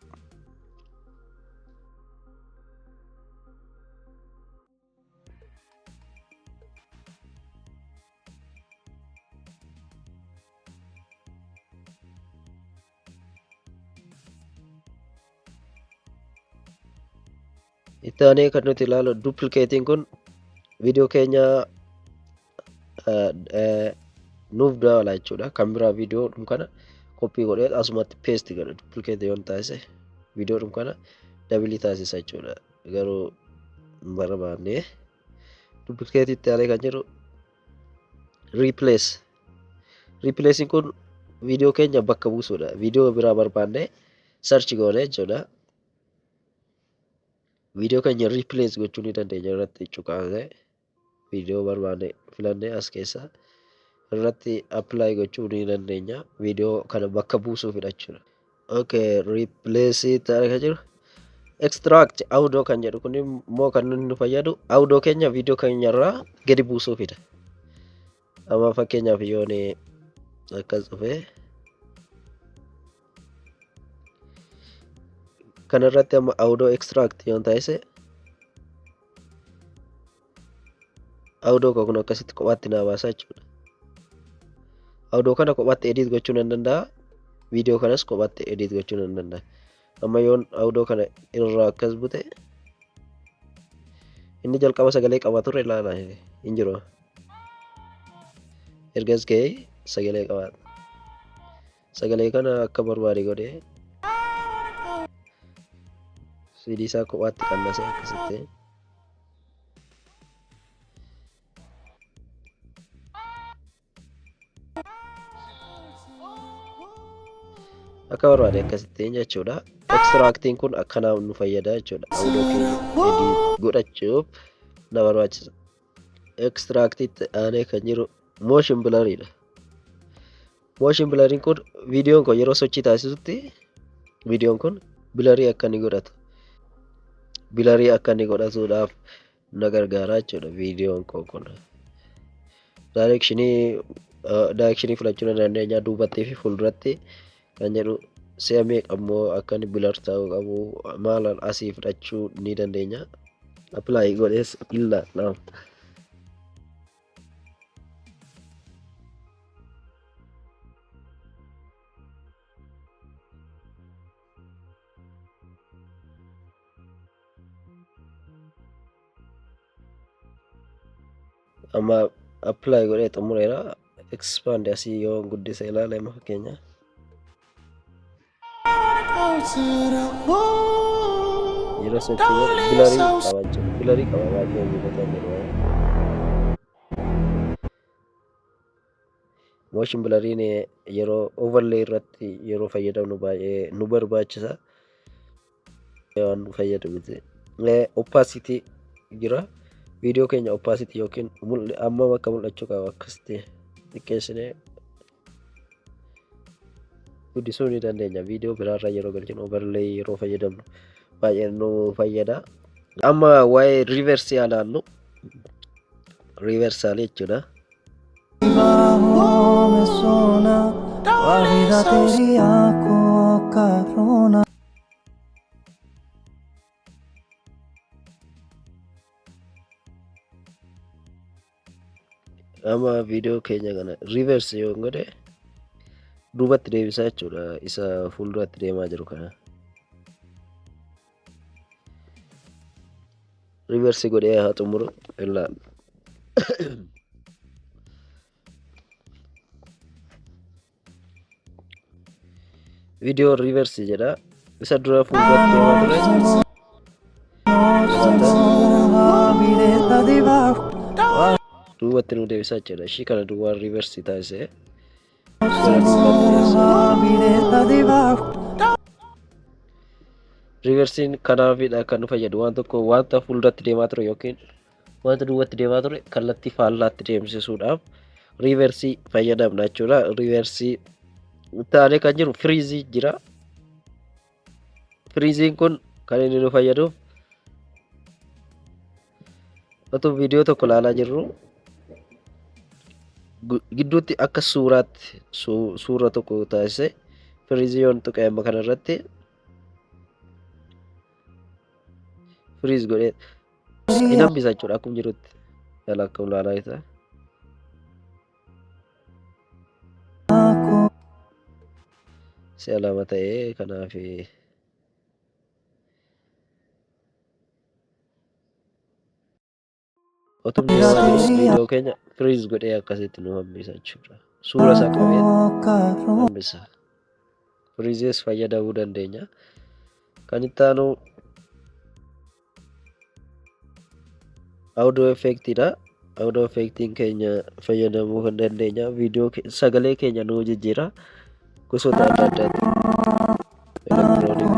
Itti aanee kan nuti ilaalu duplikeetiin kun viidiyoo keenya nuuf dabala jechuudha. Kan biraa viidiyoo kana koppii godhee asumatti peesti godha. Duplikeetii yoon taasise viidiyoo kana dabilii taasisa jechuudha. Garuu hin barbaanne. Duplikeetiitti aanee kan jiru riipilees. Riipileesiin kun viidiyoo keenya bakka buusuudha. Viidiyoo biraa barbaanne sarchi goone jechuudha. Viidiyoo keenya riipilees gochuu ni dandeenya irratti cuqaasee viidiyoo barbaanne filannee as keessa irratti appilaayi gochuu ni dandeenya. Viidiyoo kana bakka buusuufidha jechuudha. Okay, riipileesii ta'ee kan jiru extract audio kan jedhu kun immoo kan inni nu fayyadu audio keenya viidiyoo keenya irraa gadi buusuufidha. Amma fakkeenyaaf yoon akkas dhufee kanarratti amma audio extract yoon taasise audio koo kun akkasitti kophaatti naa baasa jechuudha. Audio kana kophaatti edit gochuu nan danda'a. Viidiyoo kanas kophaatti edit gochuu nan danda'a. Amma yoon audio kana irraa akkas bute inni jalqaba sagalee qaba ture ilaala hin jiru. Ergas ga'ee sagalee qabaata. Sagalee kana akka barbaade godhee CD isaa kophaatti qannasee akkasitti. Akka barbaade akkasittiin jechuudha. Extractiin kun akkanaaf nu fayyada jechuudha. Audio keenya edit godhachuuf na barbaachisa. Extractitti aanee kan jiru motion blurriidha. Motion blurriin kun viidiyoon kun yeroo sochii taasisutti viidiyoon kun bilarii akka inni godhatu. Bilarii akka inni godhatuudhaaf na gargaara jechuudha viidiyoon koo kun. Daayireekshinii filachuu ni dandeenya duubattii fi fuulduratti kan jedhu si'a meeqa immoo akka inni bilar ta'uu qabu maal asii fudhachuu ni dandeenya. Appilaayi godhees ilaalla. Amma appilaayi godhee xumureera. Expand asii yoo guddise ilaale amma fakkeenya. Yeroo sochii godhu bilarii qaba jechuudha. Bilarii qaba baay'ee miidhagaa jedhu. Motion blurriin yeroo overlay irratti yeroo fayyadamnu baay'ee nu barbaachisa. Waan nu fayyadu miti. Opacity jira. Viidiyoo keenya opacity yookiin hammam akka mul'achuu qabu akkasitti xiqqeessinee guddisuu ni dandeenya. Viidiyoo biraarra yeroo galchinu, overlay yeroo fayyadamnu baay'ee nu fayyada. Amma waa'ee reverse haa ilaallu. Reversal jechuudha. बाहों में सोना वाहिदा तेरी आंखों का रोना. Amma viidiyoo keenya kana reverse yoo godhe duubatti deebisaa jechuudha, isa fuulduratti deemaa jiru kana. Reverse godhee haa xumuru illaa. Viidiyoo reverse jedha. Isa dura fuulduratti deemaa ture. Duubatti nu deebisaa jechuudha. Ishii kana duwwaan reverse taasisee gara duubaatti deebisa. Reversiin kanaafidha kan nu fayyadu, waan tokko wanta fuulduratti deemaa ture yookiin wanta duubatti deemaa ture kallattii faallaatti deemsisuudhaaf reverse fayyadamna jechuudha. Reverse taanee kan jiru freeze jira. Freeziin kun kan inni nu fayyaduuf, otoo viidiyoo tokko ilaalaa jirru gidduutti akka suuraatti suura tokko taasisee freeze yoon tuqe, amma kanarratti freeze godhee hin hambisa jechuudha akkuma jirutti. Yala akkam ilaalaa jirta. Si'a lama ta'ee kanaaf otuma deemaa jiru viidiyoo keenya freeze godhee akkasitti nu hambisa jechuudha. Suura isaa qabee hambisa. Freezees fayyadamuu dandeenya. Kan itti aanu audio effectidha. Audio effectiin keenya fayyadamuu kan dandeenya. Viidiyoo sagalee keenya nuu jijjiira. Gosoota adda addaati. Electronic.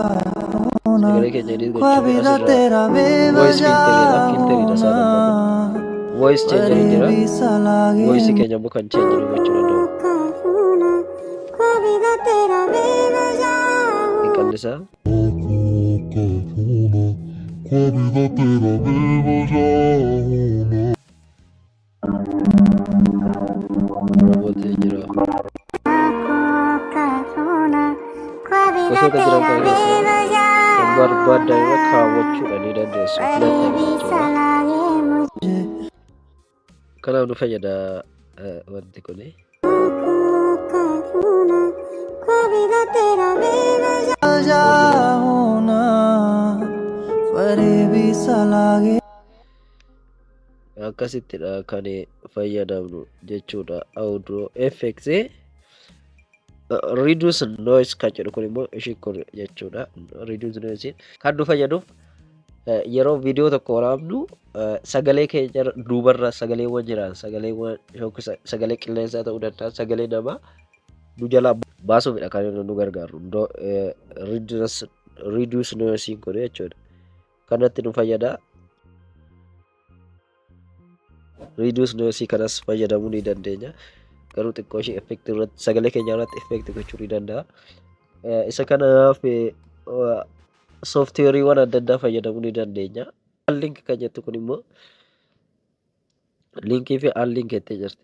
Sagalee keenya edit gochuuf asirraa voice filteridha. Filteridha isaan amma kun. Voice changer jira. Voice keenya immoo kan change nu gochuu danda'u. Ni qallisaa. Qualidad tera Robotii jira. Gosoota jiran kana keessaa kan barbaaddan irra kaawwachuudha ni dandeessu. Filattan jechuudha. Kanaaf nu fayyada wanti kuni. होना फरेबी सा लागे. Akkasittidha kan fayyadamnu jechuudha. Audio effects, reduce noise kan jedhu kun immoo ishii kun jechuudha. Reduce noise kan nu fayyaduuf yeroo viidiyoo tokko waraabnu sagalee keenya duubarra sagaleewwan jiran, sagaleewwan yookiin sagalee qilleensaa ta'uu danda'a, sagalee namaa nu jalaa baasuufidha kan inni nu gargaaru. Reduce noise kun jechuudha. Kanatti nu fayyada. Reduce noise kanas fayyadamuu ni dandeenya. Garuu xiqqoo ishee effect irratti, sagalee keenya irratti effect gochuu ni danda'a. Isa kanaaf sooftiweeriiwwan adda addaa fayyadamuu ni dandeenya. Link kan jettu kun immoo linkii fi unlink jettee jirti.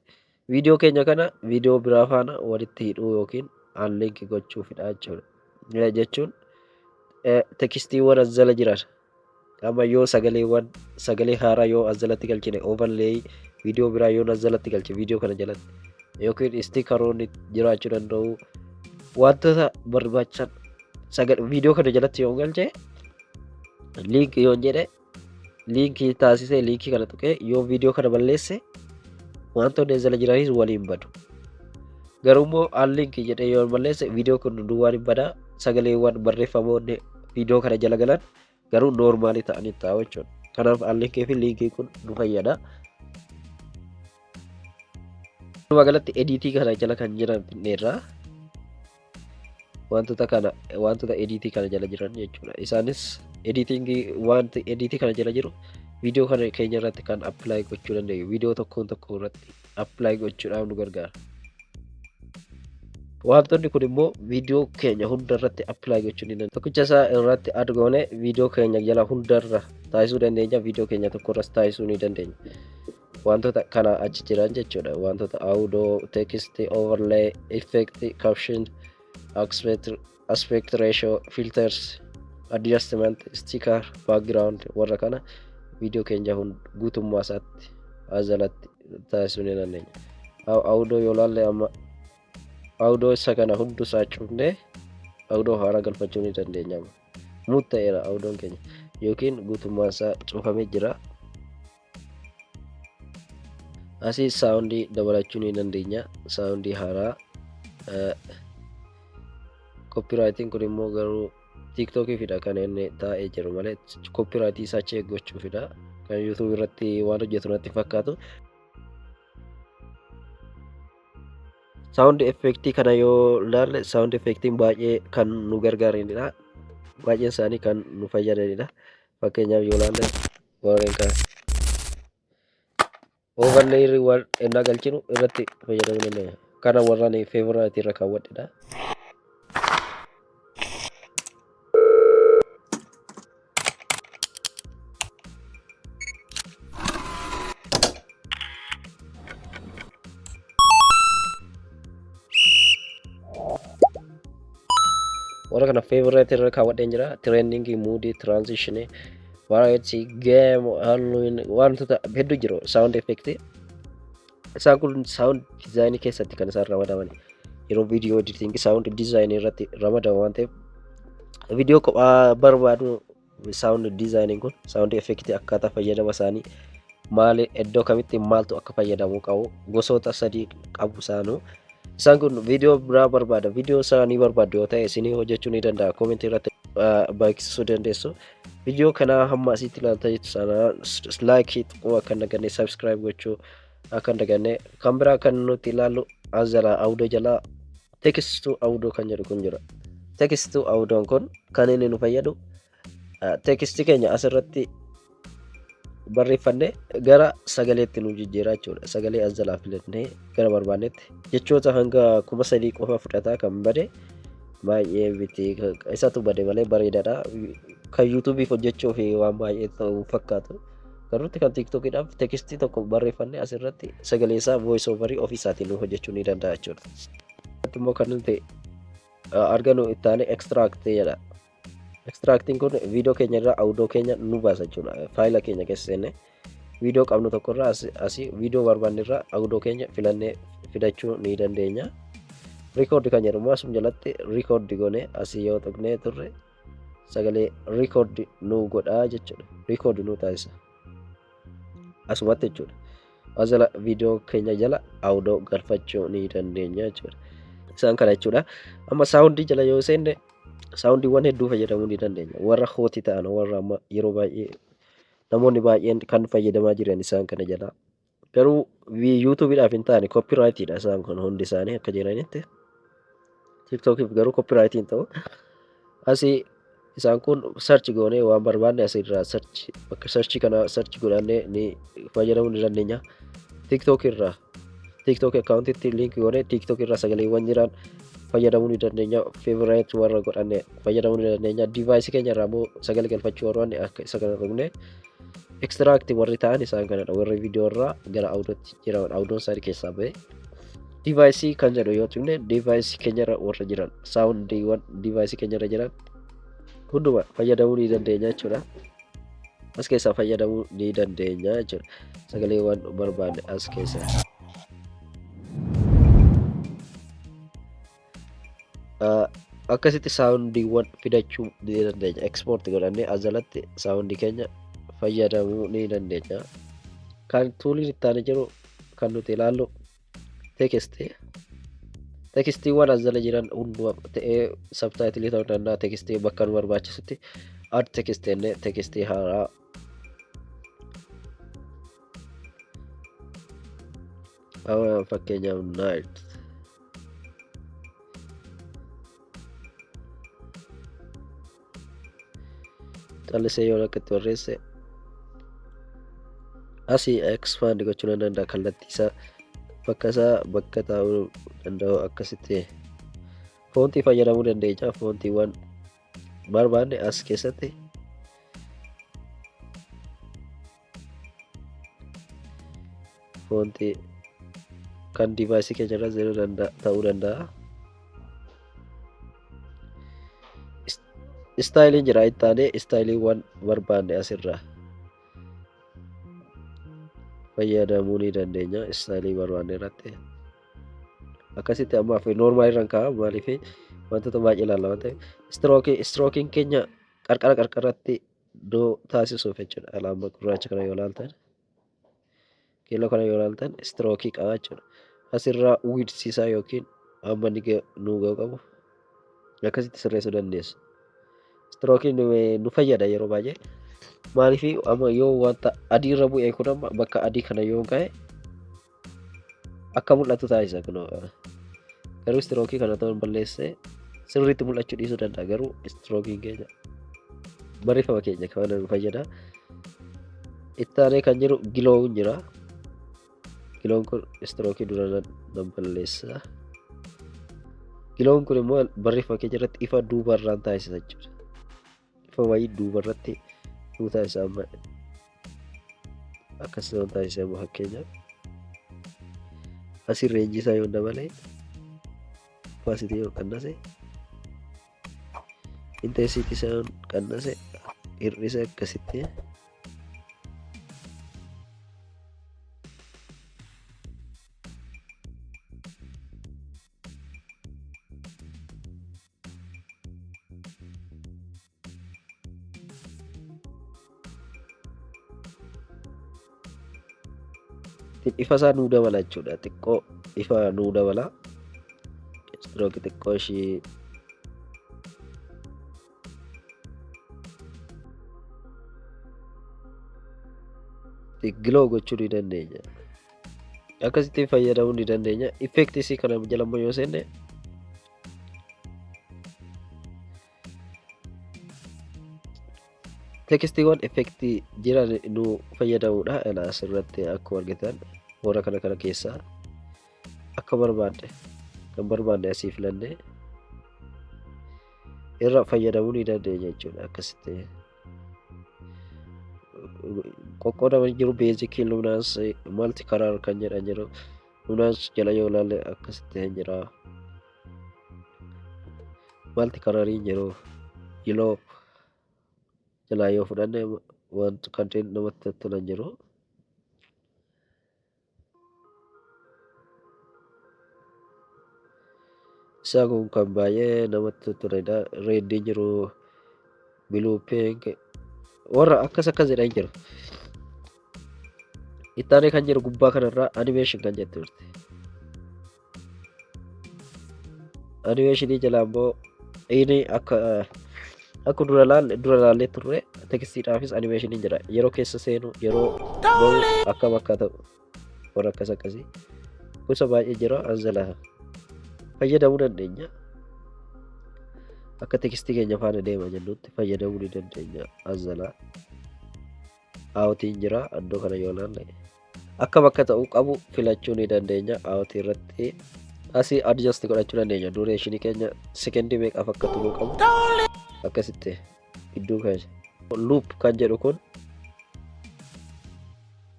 Viidiyoo keenya kana viidiyoo biraa faana walitti hidhuu yookiin unlink gochuufidha jechuudha. Jechuun textiiwwan as jala jiran, amma yoo sagaleewwan sagalee haaraa yoo as jalatti galchine, overlay viidiyoo biraa yoo as jalatti galche viidiyoo kana jalatti, yookiin stickeroonni jiraachuu danda'u, wantoota barbaachisan viidiyoo kana jalatti yoo galche, link yoon jedhe, linkii taasisee linkii kana tuqee yoo viidiyoo kana balleesse, wantoonni as jala jiranis waliin badu. Garuu immoo unlink jedhee yoo balleesse, viidiyoo kun duwwaan hin badaa, sagaleewwan barreeffamoonni viidiyoo kana jala galan garuu normalii ta'anii taa'u jechuudha. Kanaaf unlinkii fi linkii kun nu fayyada. Walumaa galatti editii kana jala kan jiran finneerra. Wantoota kana, wantoota editii kana jala jiran jechuudha. Isaanis editingii, wanti editii kana jala jiru viidiyoo kana keenya irratti kan apply gochuu dandeenyu, viidiyoo tokkoon tokko irratti apply gochuudhaaf nu gargaara. Wantoonni kun immoo viidiyoo keenya hunda irratti apply gochuu ni dandeenya. Tokkicha isaa irratti add goone viidiyoo keenya jala hundarra taasisuu dandeenya. Viidiyoo keenya tokko irras taasisuu ni dandeenya. Wantoota kana achi jiran jechuudha. Wantoota audio, text, overlay, effect, caption, aspect ratio, filters, adjustment, sticker, background, warra kana viidiyoo keenya guutummaa isaatti jalatti taasisuu ni dandeenya. Audio yoo ilaalle, amma audio isa kana hundusaa cufnee audio haaraa galfachuu ni dandeenya. Mute ta'eera audioon keenya yookiin guutummaan isaa cufamee jira. Asii soundii dabalachuu ni dandeenya. Soundii haaraa. Copyrightiin kun immoo garuu TikTokiifidha kan inni taa'ee jiru malee, copyrightii isaa check gochuufidha. Kan YouTube irratti waan hojjetu natti fakkaatu. Sound effectii kana yoo ilaalle, sound effectiin baay'ee kan nu gargaaranidha. Baay'een isaanii kan nu fayyadanidha. Fakkeenyaaf yoo ilaalle, warreen kana overlay waan ennaa galchinu irratti fayyadamuu dandeenya. Kana warraan favorite irra kaawwadhedha. Warra kana favorite irra kaawwadheen jira. Trending, mood, transition, variety, game, Halloween, wantoota hedduu jiru sound effect. Isaan kun sound design keessatti kan isaan ramadaman. Yeroo video editing sound design irratti ramadaman waan ta'eef, viidiyoo kophaa barbaadu. Sound design kun sound effect akkaataa fayyadama isaanii maali, iddoo kamitti maaltu akka fayyadamuu qabu, gosoota sadii qabu isaanuu. Isaan kun viidiyoo biraa barbaada. Viidiyoo isaanii barbaaddu yoo ta'e, isinii hojjechuu ni danda'a. Commentii irratti beeksisuu dandeessu. Viidiyoo kanaa hamma asitti ilaaltaa jirtu sana likeii tuquu akka hin daganne, subscribe gochuu akka hin daganne. Kan biraa kan nuti ilaallu as jalaa audio jalaa text to audio kan jedhu kun jira. Text to audioon kun kan inni nu fayyadu textii keenya asirratti barreeffannee gara sagaleetti nu jijjiiraa jechuudha. Sagalee as jalaa filannee gara barbaannetti jechoota hanga 3000 qofa fudhataa. Kan bade baay'ee miti, isatu bade malee bareedaadha. Kan YouTubeiif hojjechuu fi waan baay'ee ta'u fakkaatu. Garuutti kan TikTokiidhaaf textii tokko barreeffannee asirratti sagalee isaa voice overii ofii isaatiin nu hojjechuu ni danda'a jechuudha. Immoo kan nuti argannu itti aanee extract jedha. Extractiin kun viidiyoo keenya irraa audio keenya nu baasa jechuudha. Faayila keenya keessa seennee viidiyoo qabnu tokko irraa asii viidiyoo barbaanne irraa audio keenya filannee fidachuu ni dandeenya. Record kan jedhamu asuma jalatti record goonee asii yoo tuqnee turre sagalee record nu godhaa jechuudha. Record nu taasisa. Asumatti jechuudha. As jala viidiyoo keenya jala audio galfachuu ni dandeenya jechuudha. Isaan kana jechuudha. Amma soundii jala yoo seenne, soundiiwwan hedduu fayyadamuu ni dandeenya. Warra hotii ta'an, warra amma yeroo baay'ee namoonni baay'een kan fayyadamaa jiran isaan kana jala. Garuu YouTubeiidhaaf hin taane, copyrightiidha isaan kun hundi isaanii akka jiranitti. TikTokiif garuu copyrightii hin ta'u. Asii isaan kun search goonee waan barbaanne asirraa search, bakka searchii kana search godhannee ni fayyadamuu ni dandeenya. TikTok irraa TikTok accountitti link goonee TikTok irraa sagaleewwan jiran fayyadamuu ni dandeenya. Favorite warra godhanne fayyadamuu ni dandeenya. Device keenya irraa immoo sagalee galfachuu barbaanne akka isa kana tuqne extract warri ta'an isaan kanadha. Warri viidiyoo irraa gara audiootti jiran, audioon isaanii keessaa ba'e. Device kan jedhu yoo tuqne, device keenya irra warra jiran, soundiiwwan device keenya irra jiran hunduma fayyadamuu ni dandeenya jechuudha. As keessaa fayyadamuu ni dandeenya jechuudha. Sagaleewwan barbaanne as keessaa. Akkasitti soundiiwwan fidachuu ni dandeenya. Export godhannee as jalatti soundii keenya fayyadamuu ni dandeenya. Kan tooliin itti aanee jiru kan nuti ilaallu textii. Textiiwwan as jala jiran hunduma ta'ee subtitleii ta'uu danda'a. Textii bakka nu barbaachisutti add text jennee textii haaraa Amma fakkeenyaaf night callisee yoo akka itti barreesse, asii expand gochuu nan danda'a. Kallattii isaa, bakka isaa, bakka taa'uu danda'u akkasitti. Foontii fayyadamuu dandeenya. Foontiiwwan barbaanne as keessatti foontii kan device keenya irra jiru ta'uu danda'a. Styleiin jira. Itti aanee styleiiwwan barbaanne asirraa fayyadamuu ni dandeenya, style barbaanne irratti. Akkasitti ammaaf normal irraan kaa'a. Maaliif? Wantoota baay'ee ilaalla waan ta'eef. Strokeiin keenya qarqara qarqaratti iddoo taasisuuf jechuudha. Alaabaa gurraacha kana yoo ilaaltan, keelloo kana yoo ilaaltan, stroke qaba jechuudha. Asirraa width isaa yookiin hamma inni nuu ga'u qabu akkasitti sirreessuu dandeessu. Strokeiin nu fayyada yeroo baay'ee. Maaliif? Amma yoo wanta adii irra bu'e kun, amma bakka adii kana yoo ka'e, akka mul'atu taasisa kun. Garuu stroke kana ta'uun balleessee sirriitti mul'achuu dhiisuu danda'a. Garuu strokeiin keenya barreeffama keenya kana nu fayyada. Itti aanee kan jiru glown jira. Glown kun stroke dura nan balleessa. Glown kun immoo barreeffama keenya irratti ifa duubarraan taasisa jechuudha. Ifa wayii duubarratti nuu taasisa. Amma akkasuma taasisa. Amma fakkeenyaaf asii range isaa yoo dabale, opacity yoo qannase, intensity isaa yoo qannase, hir'ise, akkasitti. Ifa isaa nuu dabala jechuudha. Xiqqoo ifa nuu dabala. Stroke xiqqoo ishii glow gochuu ni dandeenya. Akkasitti fayyadamuu ni dandeenya. Effects kana jala immoo yoo seenne, textiiwwan effect jiran nu fayyadamuudha. Ilaa, asirratti akkuma argitan warra kana kana keessaa akka barbaadde, kan barbaadne asii filannee irra fayyadamuu ni dandeenya jechuudha. Akkasitti qoqqoodamanii jiru. Basic, luminance, multi color kan jedhan jiru. Luminance jala yoo ilaalle, akkasitti hin jira. Multi coloriin jiru. Glow jalaa yoo fudhanne, wanti kanneen namatti tolan jiru. Isaan kun kan baay'ee namatti tolanidha. Rediin jiru, blue, pink, warra akkas akkas jedhan jiru. Ittaanee kan jiru gubbaa kanarraa animation kan jettu jirti. Animation jalaa immoo inni akka dura laallee turre, textiidhaafis animationiin jira. Yeroo keessa seenu, yeroo bahu akkam akka ta'u, warra akkas akkasii gosa baay'ee jira. As jala fayyadamuu dandeenya. Akka text keenya faana deema jennutti fayyadamuu ni dandeenya. As jala outiin jira. Iddoo kana yoo ilaalle, akka bakka ta'uu qabu filachuu ni dandeenya. Out irratti asii adjust godhachuu dandeenya. Duration keenya sekendii meeqaaf akka turuu qabu akkasitti gidduu keenya. Loop kan jedhu kun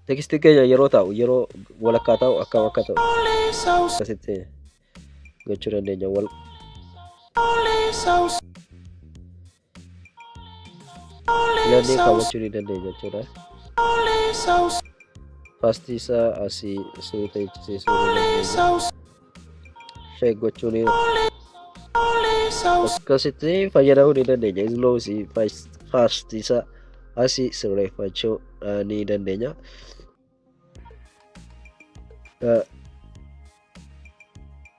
text keenya yeroo taa'u, yeroo walakkaa taa'u, akkam akka ta'u akkasitti gochuu dandeenya. Wal filannee kaawwachuu ni dandeenya jechuudha. Fast isaa asii suuta jechisiisuu ni dandeenya. Shake gochuu ni akkasitti fayyadamuu ni dandeenya. Slow fast isaa asii sirreeffachuu ni dandeenya.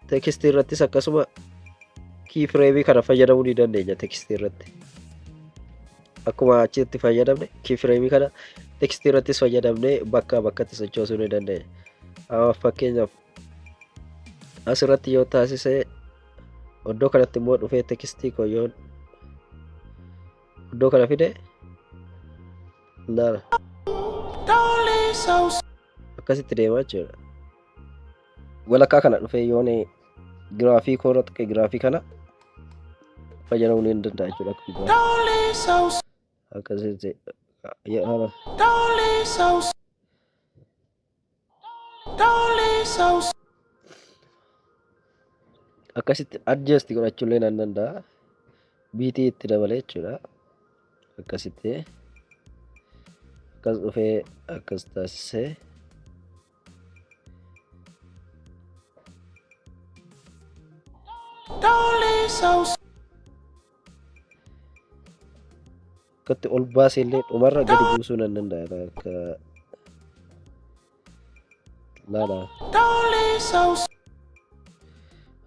Text irrattis akkasuma key frame kana fayyadamuu ni dandeenya text irratti. Akkuma achitti fayyadamne, key frame kana text irrattis fayyadamnee bakka bakkatti sochoosuu ni dandeenya. Amma fakkeenyaaf asirratti yoo taasise, iddoo kanatti immoo dhufee textii koo yoo iddoo kana fide, laala, akkasitti deemaa jechuudha. Walakkaa kana dhufee yoon giraafii koorra tuqe, giraafii kana fayyadamuu ni danda'a jechuudha. Akka gubbaatti. Akkasitti haala akkasitti adjust godhachuu illee nan danda'a. Beatii itti dabalee jechuudha. Akkasitti akkas dhufee akkas taasisee akkatti ol baasee illee dhumarra gadi buusuu nan danda'a. Akka laala.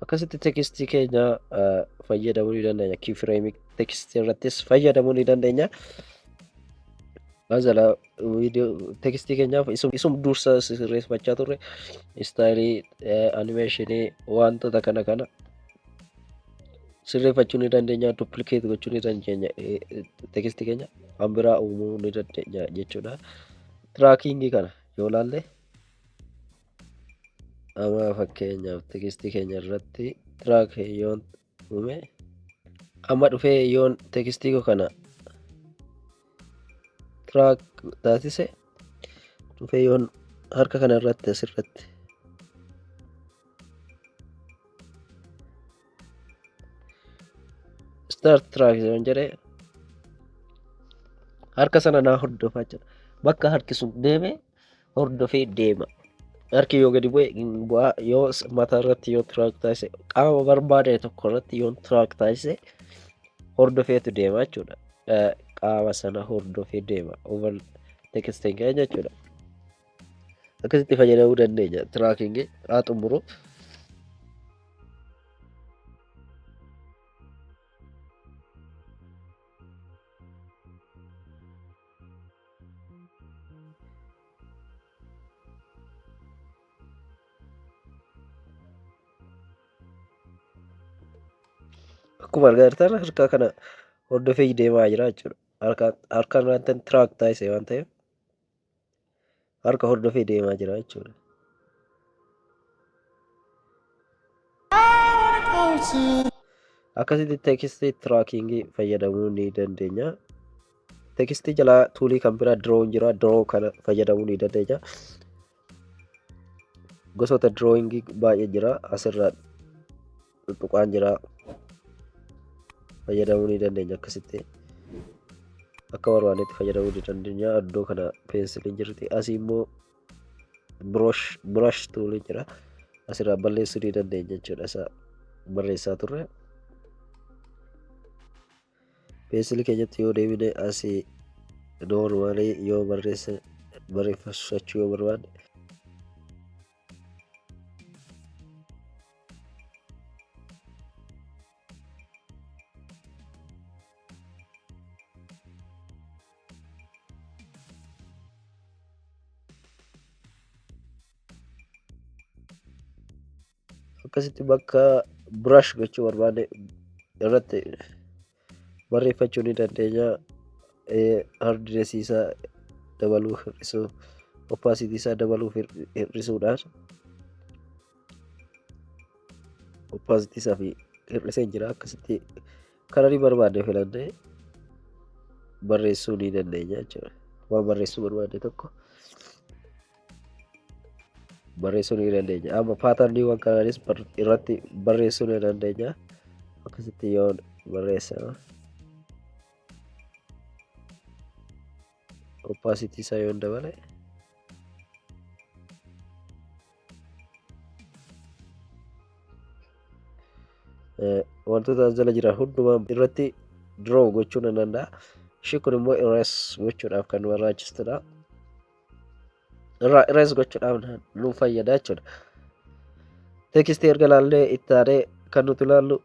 Akkasitti textii keenya fayyadamuu ni dandeenya. Keyframe textii irrattis fayyadamuu ni dandeenya. Azala viidiyoo textii keenyaaf isum dursa sirreeffachaa turre, styleii, animationii, wantoota kana kana sirreeffachuu ni dandeenya. Duplicate gochuu ni dandeenya. Textii keenya kan biraa uumuu ni dandeenya jechuudha. Trackingii kana yoo ilaalle, amma fakkeenyaaf textii keenya irratti track yoon uume, amma dhufee yoon textii koo kana track taasise, dhufee yoon harka kana irratti asirratti start track yoon jedhe, harka sana naa hordofaa jira. Bakka harki sun deeme hordofee deema. Harki yoo gadi bu'e bu'aa, yoo mataa irratti yoo track taasise, qaama barbaade tokko irratti yoo track taasise, hordofeetu deema jechuudha. Qaama sana hordofee deema. Over texting jechuudha. Akkasitti fayyadamuu dandeenya. Trackingii haa xumuru. Akkuma argaa jirtan harka kana hordofee deemaa jira jechuudha. Harka harkaan wanta track taasise waan ta'eef harka hordofee deemaa jira jechuudha. Akkasitti textii trackingii fayyadamuu ni dandeenya. Textii jalaa toolii kan biraa draw jira. Draw kana fayyadamuu ni dandeenya. Gosoota drawingii baay'ee jira. Asirra tuttuqaan jira. Fayyadamuu ni dandeenya akkasitti. Akka barbaannetti fayyadamuu ni dandeenya. Iddoo kana peensiliin jirti. Asii immoo brush tooliin jira. Asirraa balleessuu ni dandeenya jechuudha. Isa barreessaa turre. Peensilii keenyatti yoo deebine, asii normalii yoo barreesse, barreeffachuu yoo barbaanne, akkasitti bakka brush gochuu barbaanne irratti barreeffachuu ni dandeenya. Hardness isaa dabaluu, hir'isuu, opacity isaa dabaluu, hir'isuudhaan opacity isaa fi hir'isee jira. Akkasitti colorii barbaanne filannee barreessuu ni dandeenya jechuudha. Waan barreessuu barbaanne tokko barreessuu ni dandeenya. Amma patterniiwwan kanaanis irratti barreessuu ni dandeenya. Akkasitti yoo barreessa, opacity isaa yoo dabale, wantoota as jala jiran hundumaa irratti draw gochuu ni danda'a. Ishii kun immoo erase gochuudhaaf kan nu barbaachistudha. Irraa erase gochuudhaaf nu fayyada jechuudha. Textii erga ilaallee, itti aanee kan nuti ilaallu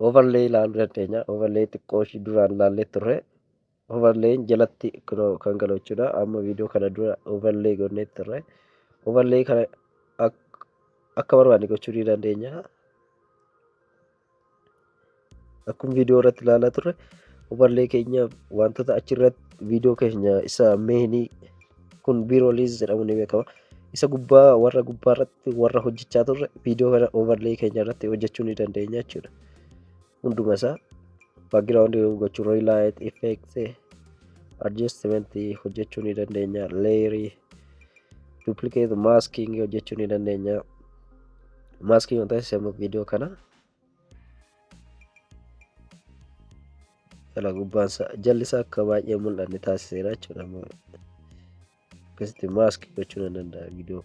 overlay ilaaluu dandeenya. Overlay xiqqoo ishii duraan ilaallee turre. Overlayn jalatti kunoo kan galu jechuudha. Amma viidiyoo kana dura overlay goonee turre. Overlay kana akka barbaanne gochuu ni dandeenya. Akkuma viidiyoo irratti ilaalaa turre, overlay keenya wantoota achirratti viidiyoo keenya isa meenii kun B-rolls jedhamu ni beekama. Isa gubbaa warra gubbaa irratti warra hojjechaa turre viidiyoo kana overlay keenya irratti hojjechuu ni dandeenya jechuudha. Hunduma isaa background gochuu, relight, effect, adjustment hojjechuu ni dandeenya. Layer, duplicate, masking hojjechuu ni dandeenya. Masking wanta taasifamu viidiyoo kana jala gubbaan isaa jalli isaa akka baay'ee mul'anne taasiseera jechuudha. Akkasitti maaskii gochuu nan danda'a viidiyoo.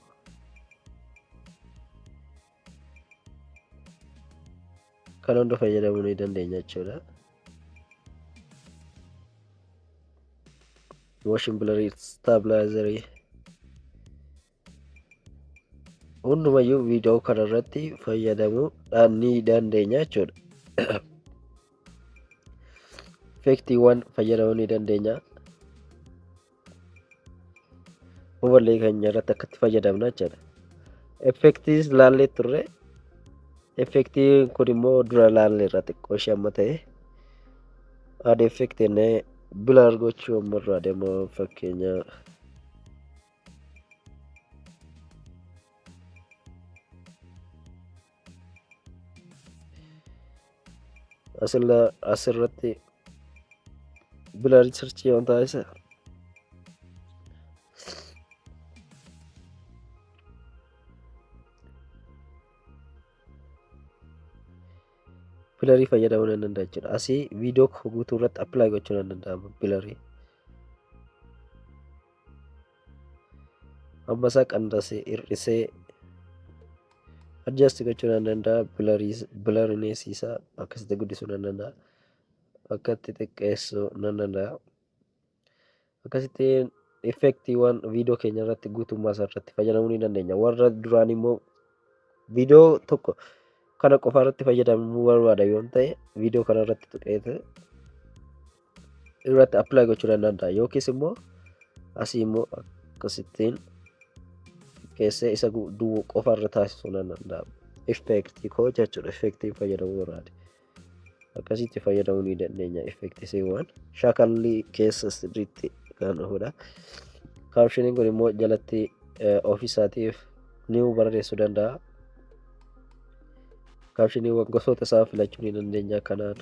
Kan hunda fayyadamuu ni dandeenya jechuudha. Motion blur, stabilizer hundumayyuu viidiyoo kana irratti fayyadamuu ni dandeenya jechuudha. Effektiiwwan fayyadamuu ni dandeenya. Overlay keenya irratti akkatti fayyadamna jechuudha. Effektiis laallee turre. Effektiin kun immoo dura laallee irraa xiqqoo ishee amma ta'e. Add effect jennee blur gochuu amma irraa deemu fakkeenya. Asirratti blur search yoo taasise bilarii fayyadamuu nan danda'a jechuudha. Asii viidiyoo koo guutuu irratti apply gochuu nan danda'a bilarii. Amma isaa qandasee hir'isee adjust gochuu nan danda'a. Blurriness isaa akkasitti guddisuu nan danda'a. Akkatti xiqqeessuu nan danda'a. Akkasitti effektiiwwan viidiyoo keenya irratti guutummaa isaa irratti fayyadamuu ni dandeenya. Warra duraan immoo viidiyoo tokko kana qofa irratti fayyadamuu barbaada yoo ta'e viidiyoo kana irratti tuqeete irratti apply gochuu nan danda'a. Yookiis immoo asii immoo akkasittiin xiqqeessee isa duwwaa qofa irra taasisuu nan danda'a. Effektii koo jechuudha. Effektiin fayyadamuu barbaade. Akkasitti fayyadamuu ni dandeenya effektisiiwwan. Shaakallii keessa sirriitti kan dhufudha. Kaapshiniin kun immoo jalatti ofiisaatiif ni barreessuu danda'a. Kaapshiniiwwan gosoota isaa filachuu ni dandeenya.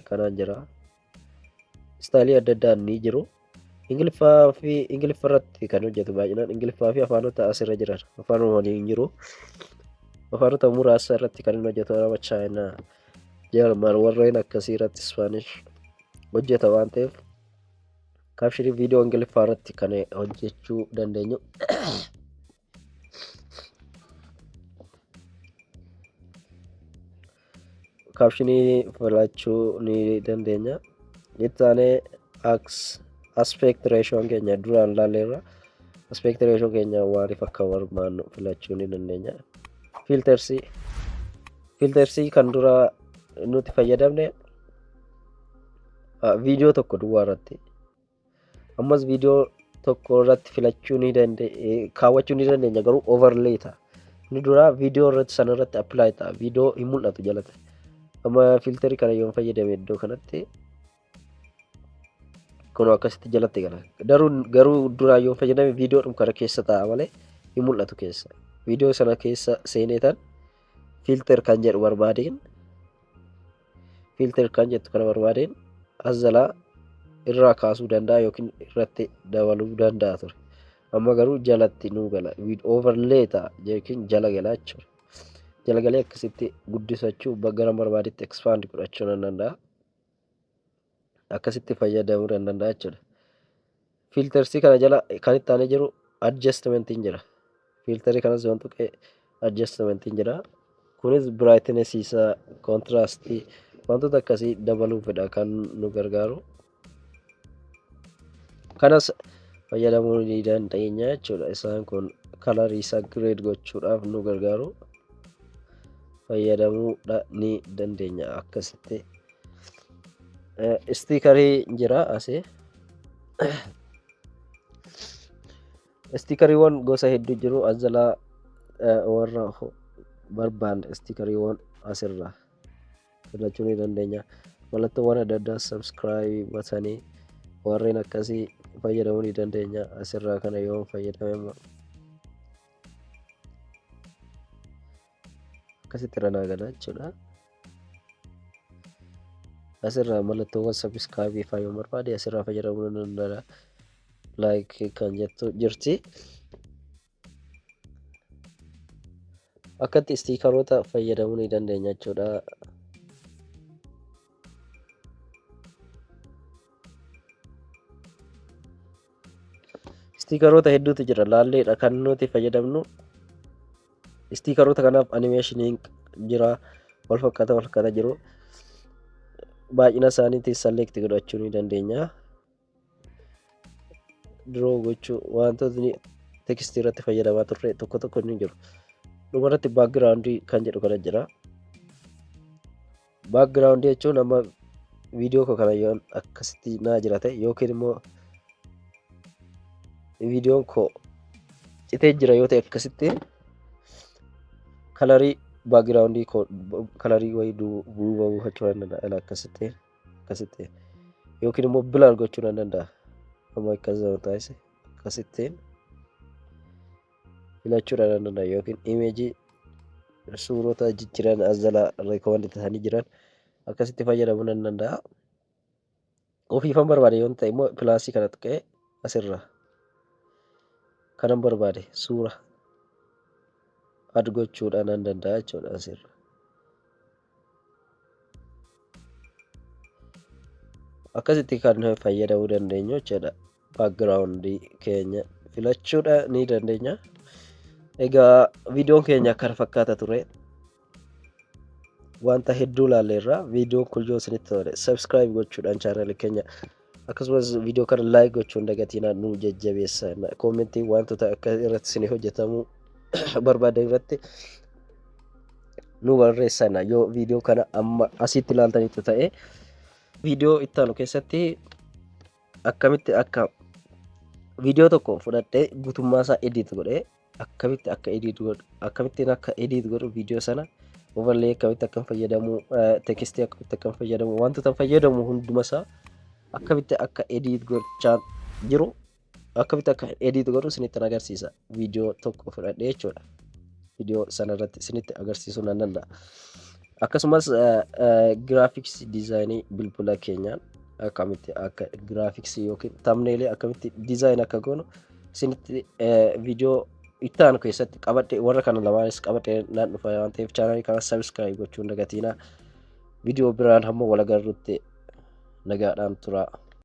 Kanaan jira. Istaayilii adda addaa ni jiru. Ingiliffaa fi Ingiliffa irratti kan hojjetu baay'inaan Ingiliffaa fi afaanota asirra jiran afaan Oromoo hin jiru. Afaanota muraasa irratti kan inni hojjetu Araba, Chaayinaa, Jarman warreen akkasii irratti Ispaanish hojjeta waan ta'eef kaapshinii viidiyoo Ingiliffaa irratti kan hojjechuu dandeenyu. Kaapshinii filachuu ni dandeenya. Itti aanee aspect ratio keenya duraan ilaalleerra. Aspect ratio keenya waaliif akka barbaannu filachuu ni dandeenya. Filtersii kan dura nuti fayyadamne viidiyoo tokko duwwaa irratti. Ammas viidiyoo tokko irratti filachuu ni dandeenya, kaawwachuu ni dandeenya garuu overlay ta'a. Inni dura viidiyoo irratti sana irratti apply ta'a. Viidiyoo hin mul'atu jalatti. Amma filterii kana yoo fayyadame iddoo kanatti kun akkasitti jalatti gala. Garuu duraa yoo fayyadame viidiyoodhuma kana keessa ta'a malee hin mul'atu keessa. Viidiyoo sana keessa seenee tan filter kan jedhu barbaadeen filter kan jettu kana barbaadeen as jalaa irraa kaasuu danda'a yookiin irratti dabaluu danda'a ture. Amma garuu jalatti nuu gala. Overlay ta'a yookiin jala gala jechuudha. Jala galee akkasitti guddisachuu gara barbaadetti expand godhachuu nan danda'a. Akkasitti fayyadamuu nan danda'a jechuudha. Filtersii kana jala kan itti aanee jiru adjustmentiin jira. Filterii kanas yoon tuqe adjustmentiin jira. Kunis brightness isaa, contrastii wantoota akkasii dabaluufidha kan nu gargaaru. Kanas fayyadamuu ni dandeenya jechuudha. Isaan kun kalarii isaa grade gochuudhaaf nu gargaaru. Fayyadamuu ni dandeenya akkasitti. Istiikarii jira asii. Stickeriiwwan gosa hedduu jiru as jalaa, warra barbaanne stickeriiwwan asirraa filachuu ni dandeenya. Mallattoowwan adda addaa, subscribe buttonii, warreen akkasii fayyadamuu ni dandeenya. Asirraa kana yoo fayyadame akkasitti irra naa gala jechuudha. Asirraa mallattoowwan subscribe faa yoo barbaade asirraa fayyadamuu ni danda'a. Like kan jettu jirti. Akkatti stickeroota fayyadamuu ni dandeenya jechuudha. Stickeroota hedduutu jira, laalleedha kan nuti fayyadamnu. Stickeroota kanaaf animationiin jira, wal fakkaata wal fakkaata jiru. Baay'ina isaaniitiin select godhachuu ni dandeenya. Draw gochuu, wantootni textii irratti fayyadamaa turre tokko tokko ni jiru. Dhumarratti backgroundii kan jedhu kana jira. Backgroundii jechuun amma viidiyoo koo kana yoo akkasitti naa jira ta'e yookiin immoo viidiyoon koo citee jira yoo ta'e, akkasitti colorii backgroundii koo colorii wayii duuba buufachuu nan danda'a akkasitti, yookiin immoo blur gochuu nan danda'a. Amma akkas taasise, akkasittiin filachuu nan danda'a, yookiin imageii suurota jijjiiran as jala recommend ta'anii jiran akkasitti fayyadamuu nan danda'a. Ofiifan barbaade yoo ta'e immoo plusii kana tuqee asirra kanan barbaade suura add gochuudhaan nan danda'a jechuudha asirra. Akkasitti kan fayyadamuu dandeenyu jechuudha. Backgroundii keenya filachuudha ni dandeenya. Egaa viidiyoon keenya akkana fakkaata ture. Wanta hedduu ilaalleerra. Viidiyoon kun yoo isinitti tole subscribe gochuudhaan channelii keenya, akkasumas viidiyoo kana like gochuun dagatinaa, nu jajjabeessa. Commentii wantoota akka irratti isinii hojjetamuu barbaadan irratti nu barreessan. Yoo viidiyoo kana amma asitti ilaaltanitti ta'e, viidiyoo itti aanu keessatti akkamitti akka viidiyoo tokko fudhadhee guutummaa isaa edit godhee, akkamitti akka edit godhu, akkamittiin akka edit godhu, viidiyoo sana overlay akkamitti akka fayyadamu, textii akkamitti akka fayyadamu, wantoota fayyadamu hunduma isaa akkamitti akka edit gochaa jiru, akkamitti akka edit godhu isinitti agarsiisa, viidiyoo tokko fudhadhee jechuudha. Viidiyoo sana irratti isinitti agarsiisuu nan danda'a. Akkasumas graphics designii bilbila keenyaan akkamitti akka graphicsii yookiin thumbnailii akkamitti design akka goonu isinitti viidiyoo itti aanu keessatti qabadhee, warra kana lamaanis qabadhee nan dhufa waan ta'eef, channelii kana subscribe gochuun dagatinaa. Viidiyoo biraan hamma wal agarrutti nagaadhaan turaa.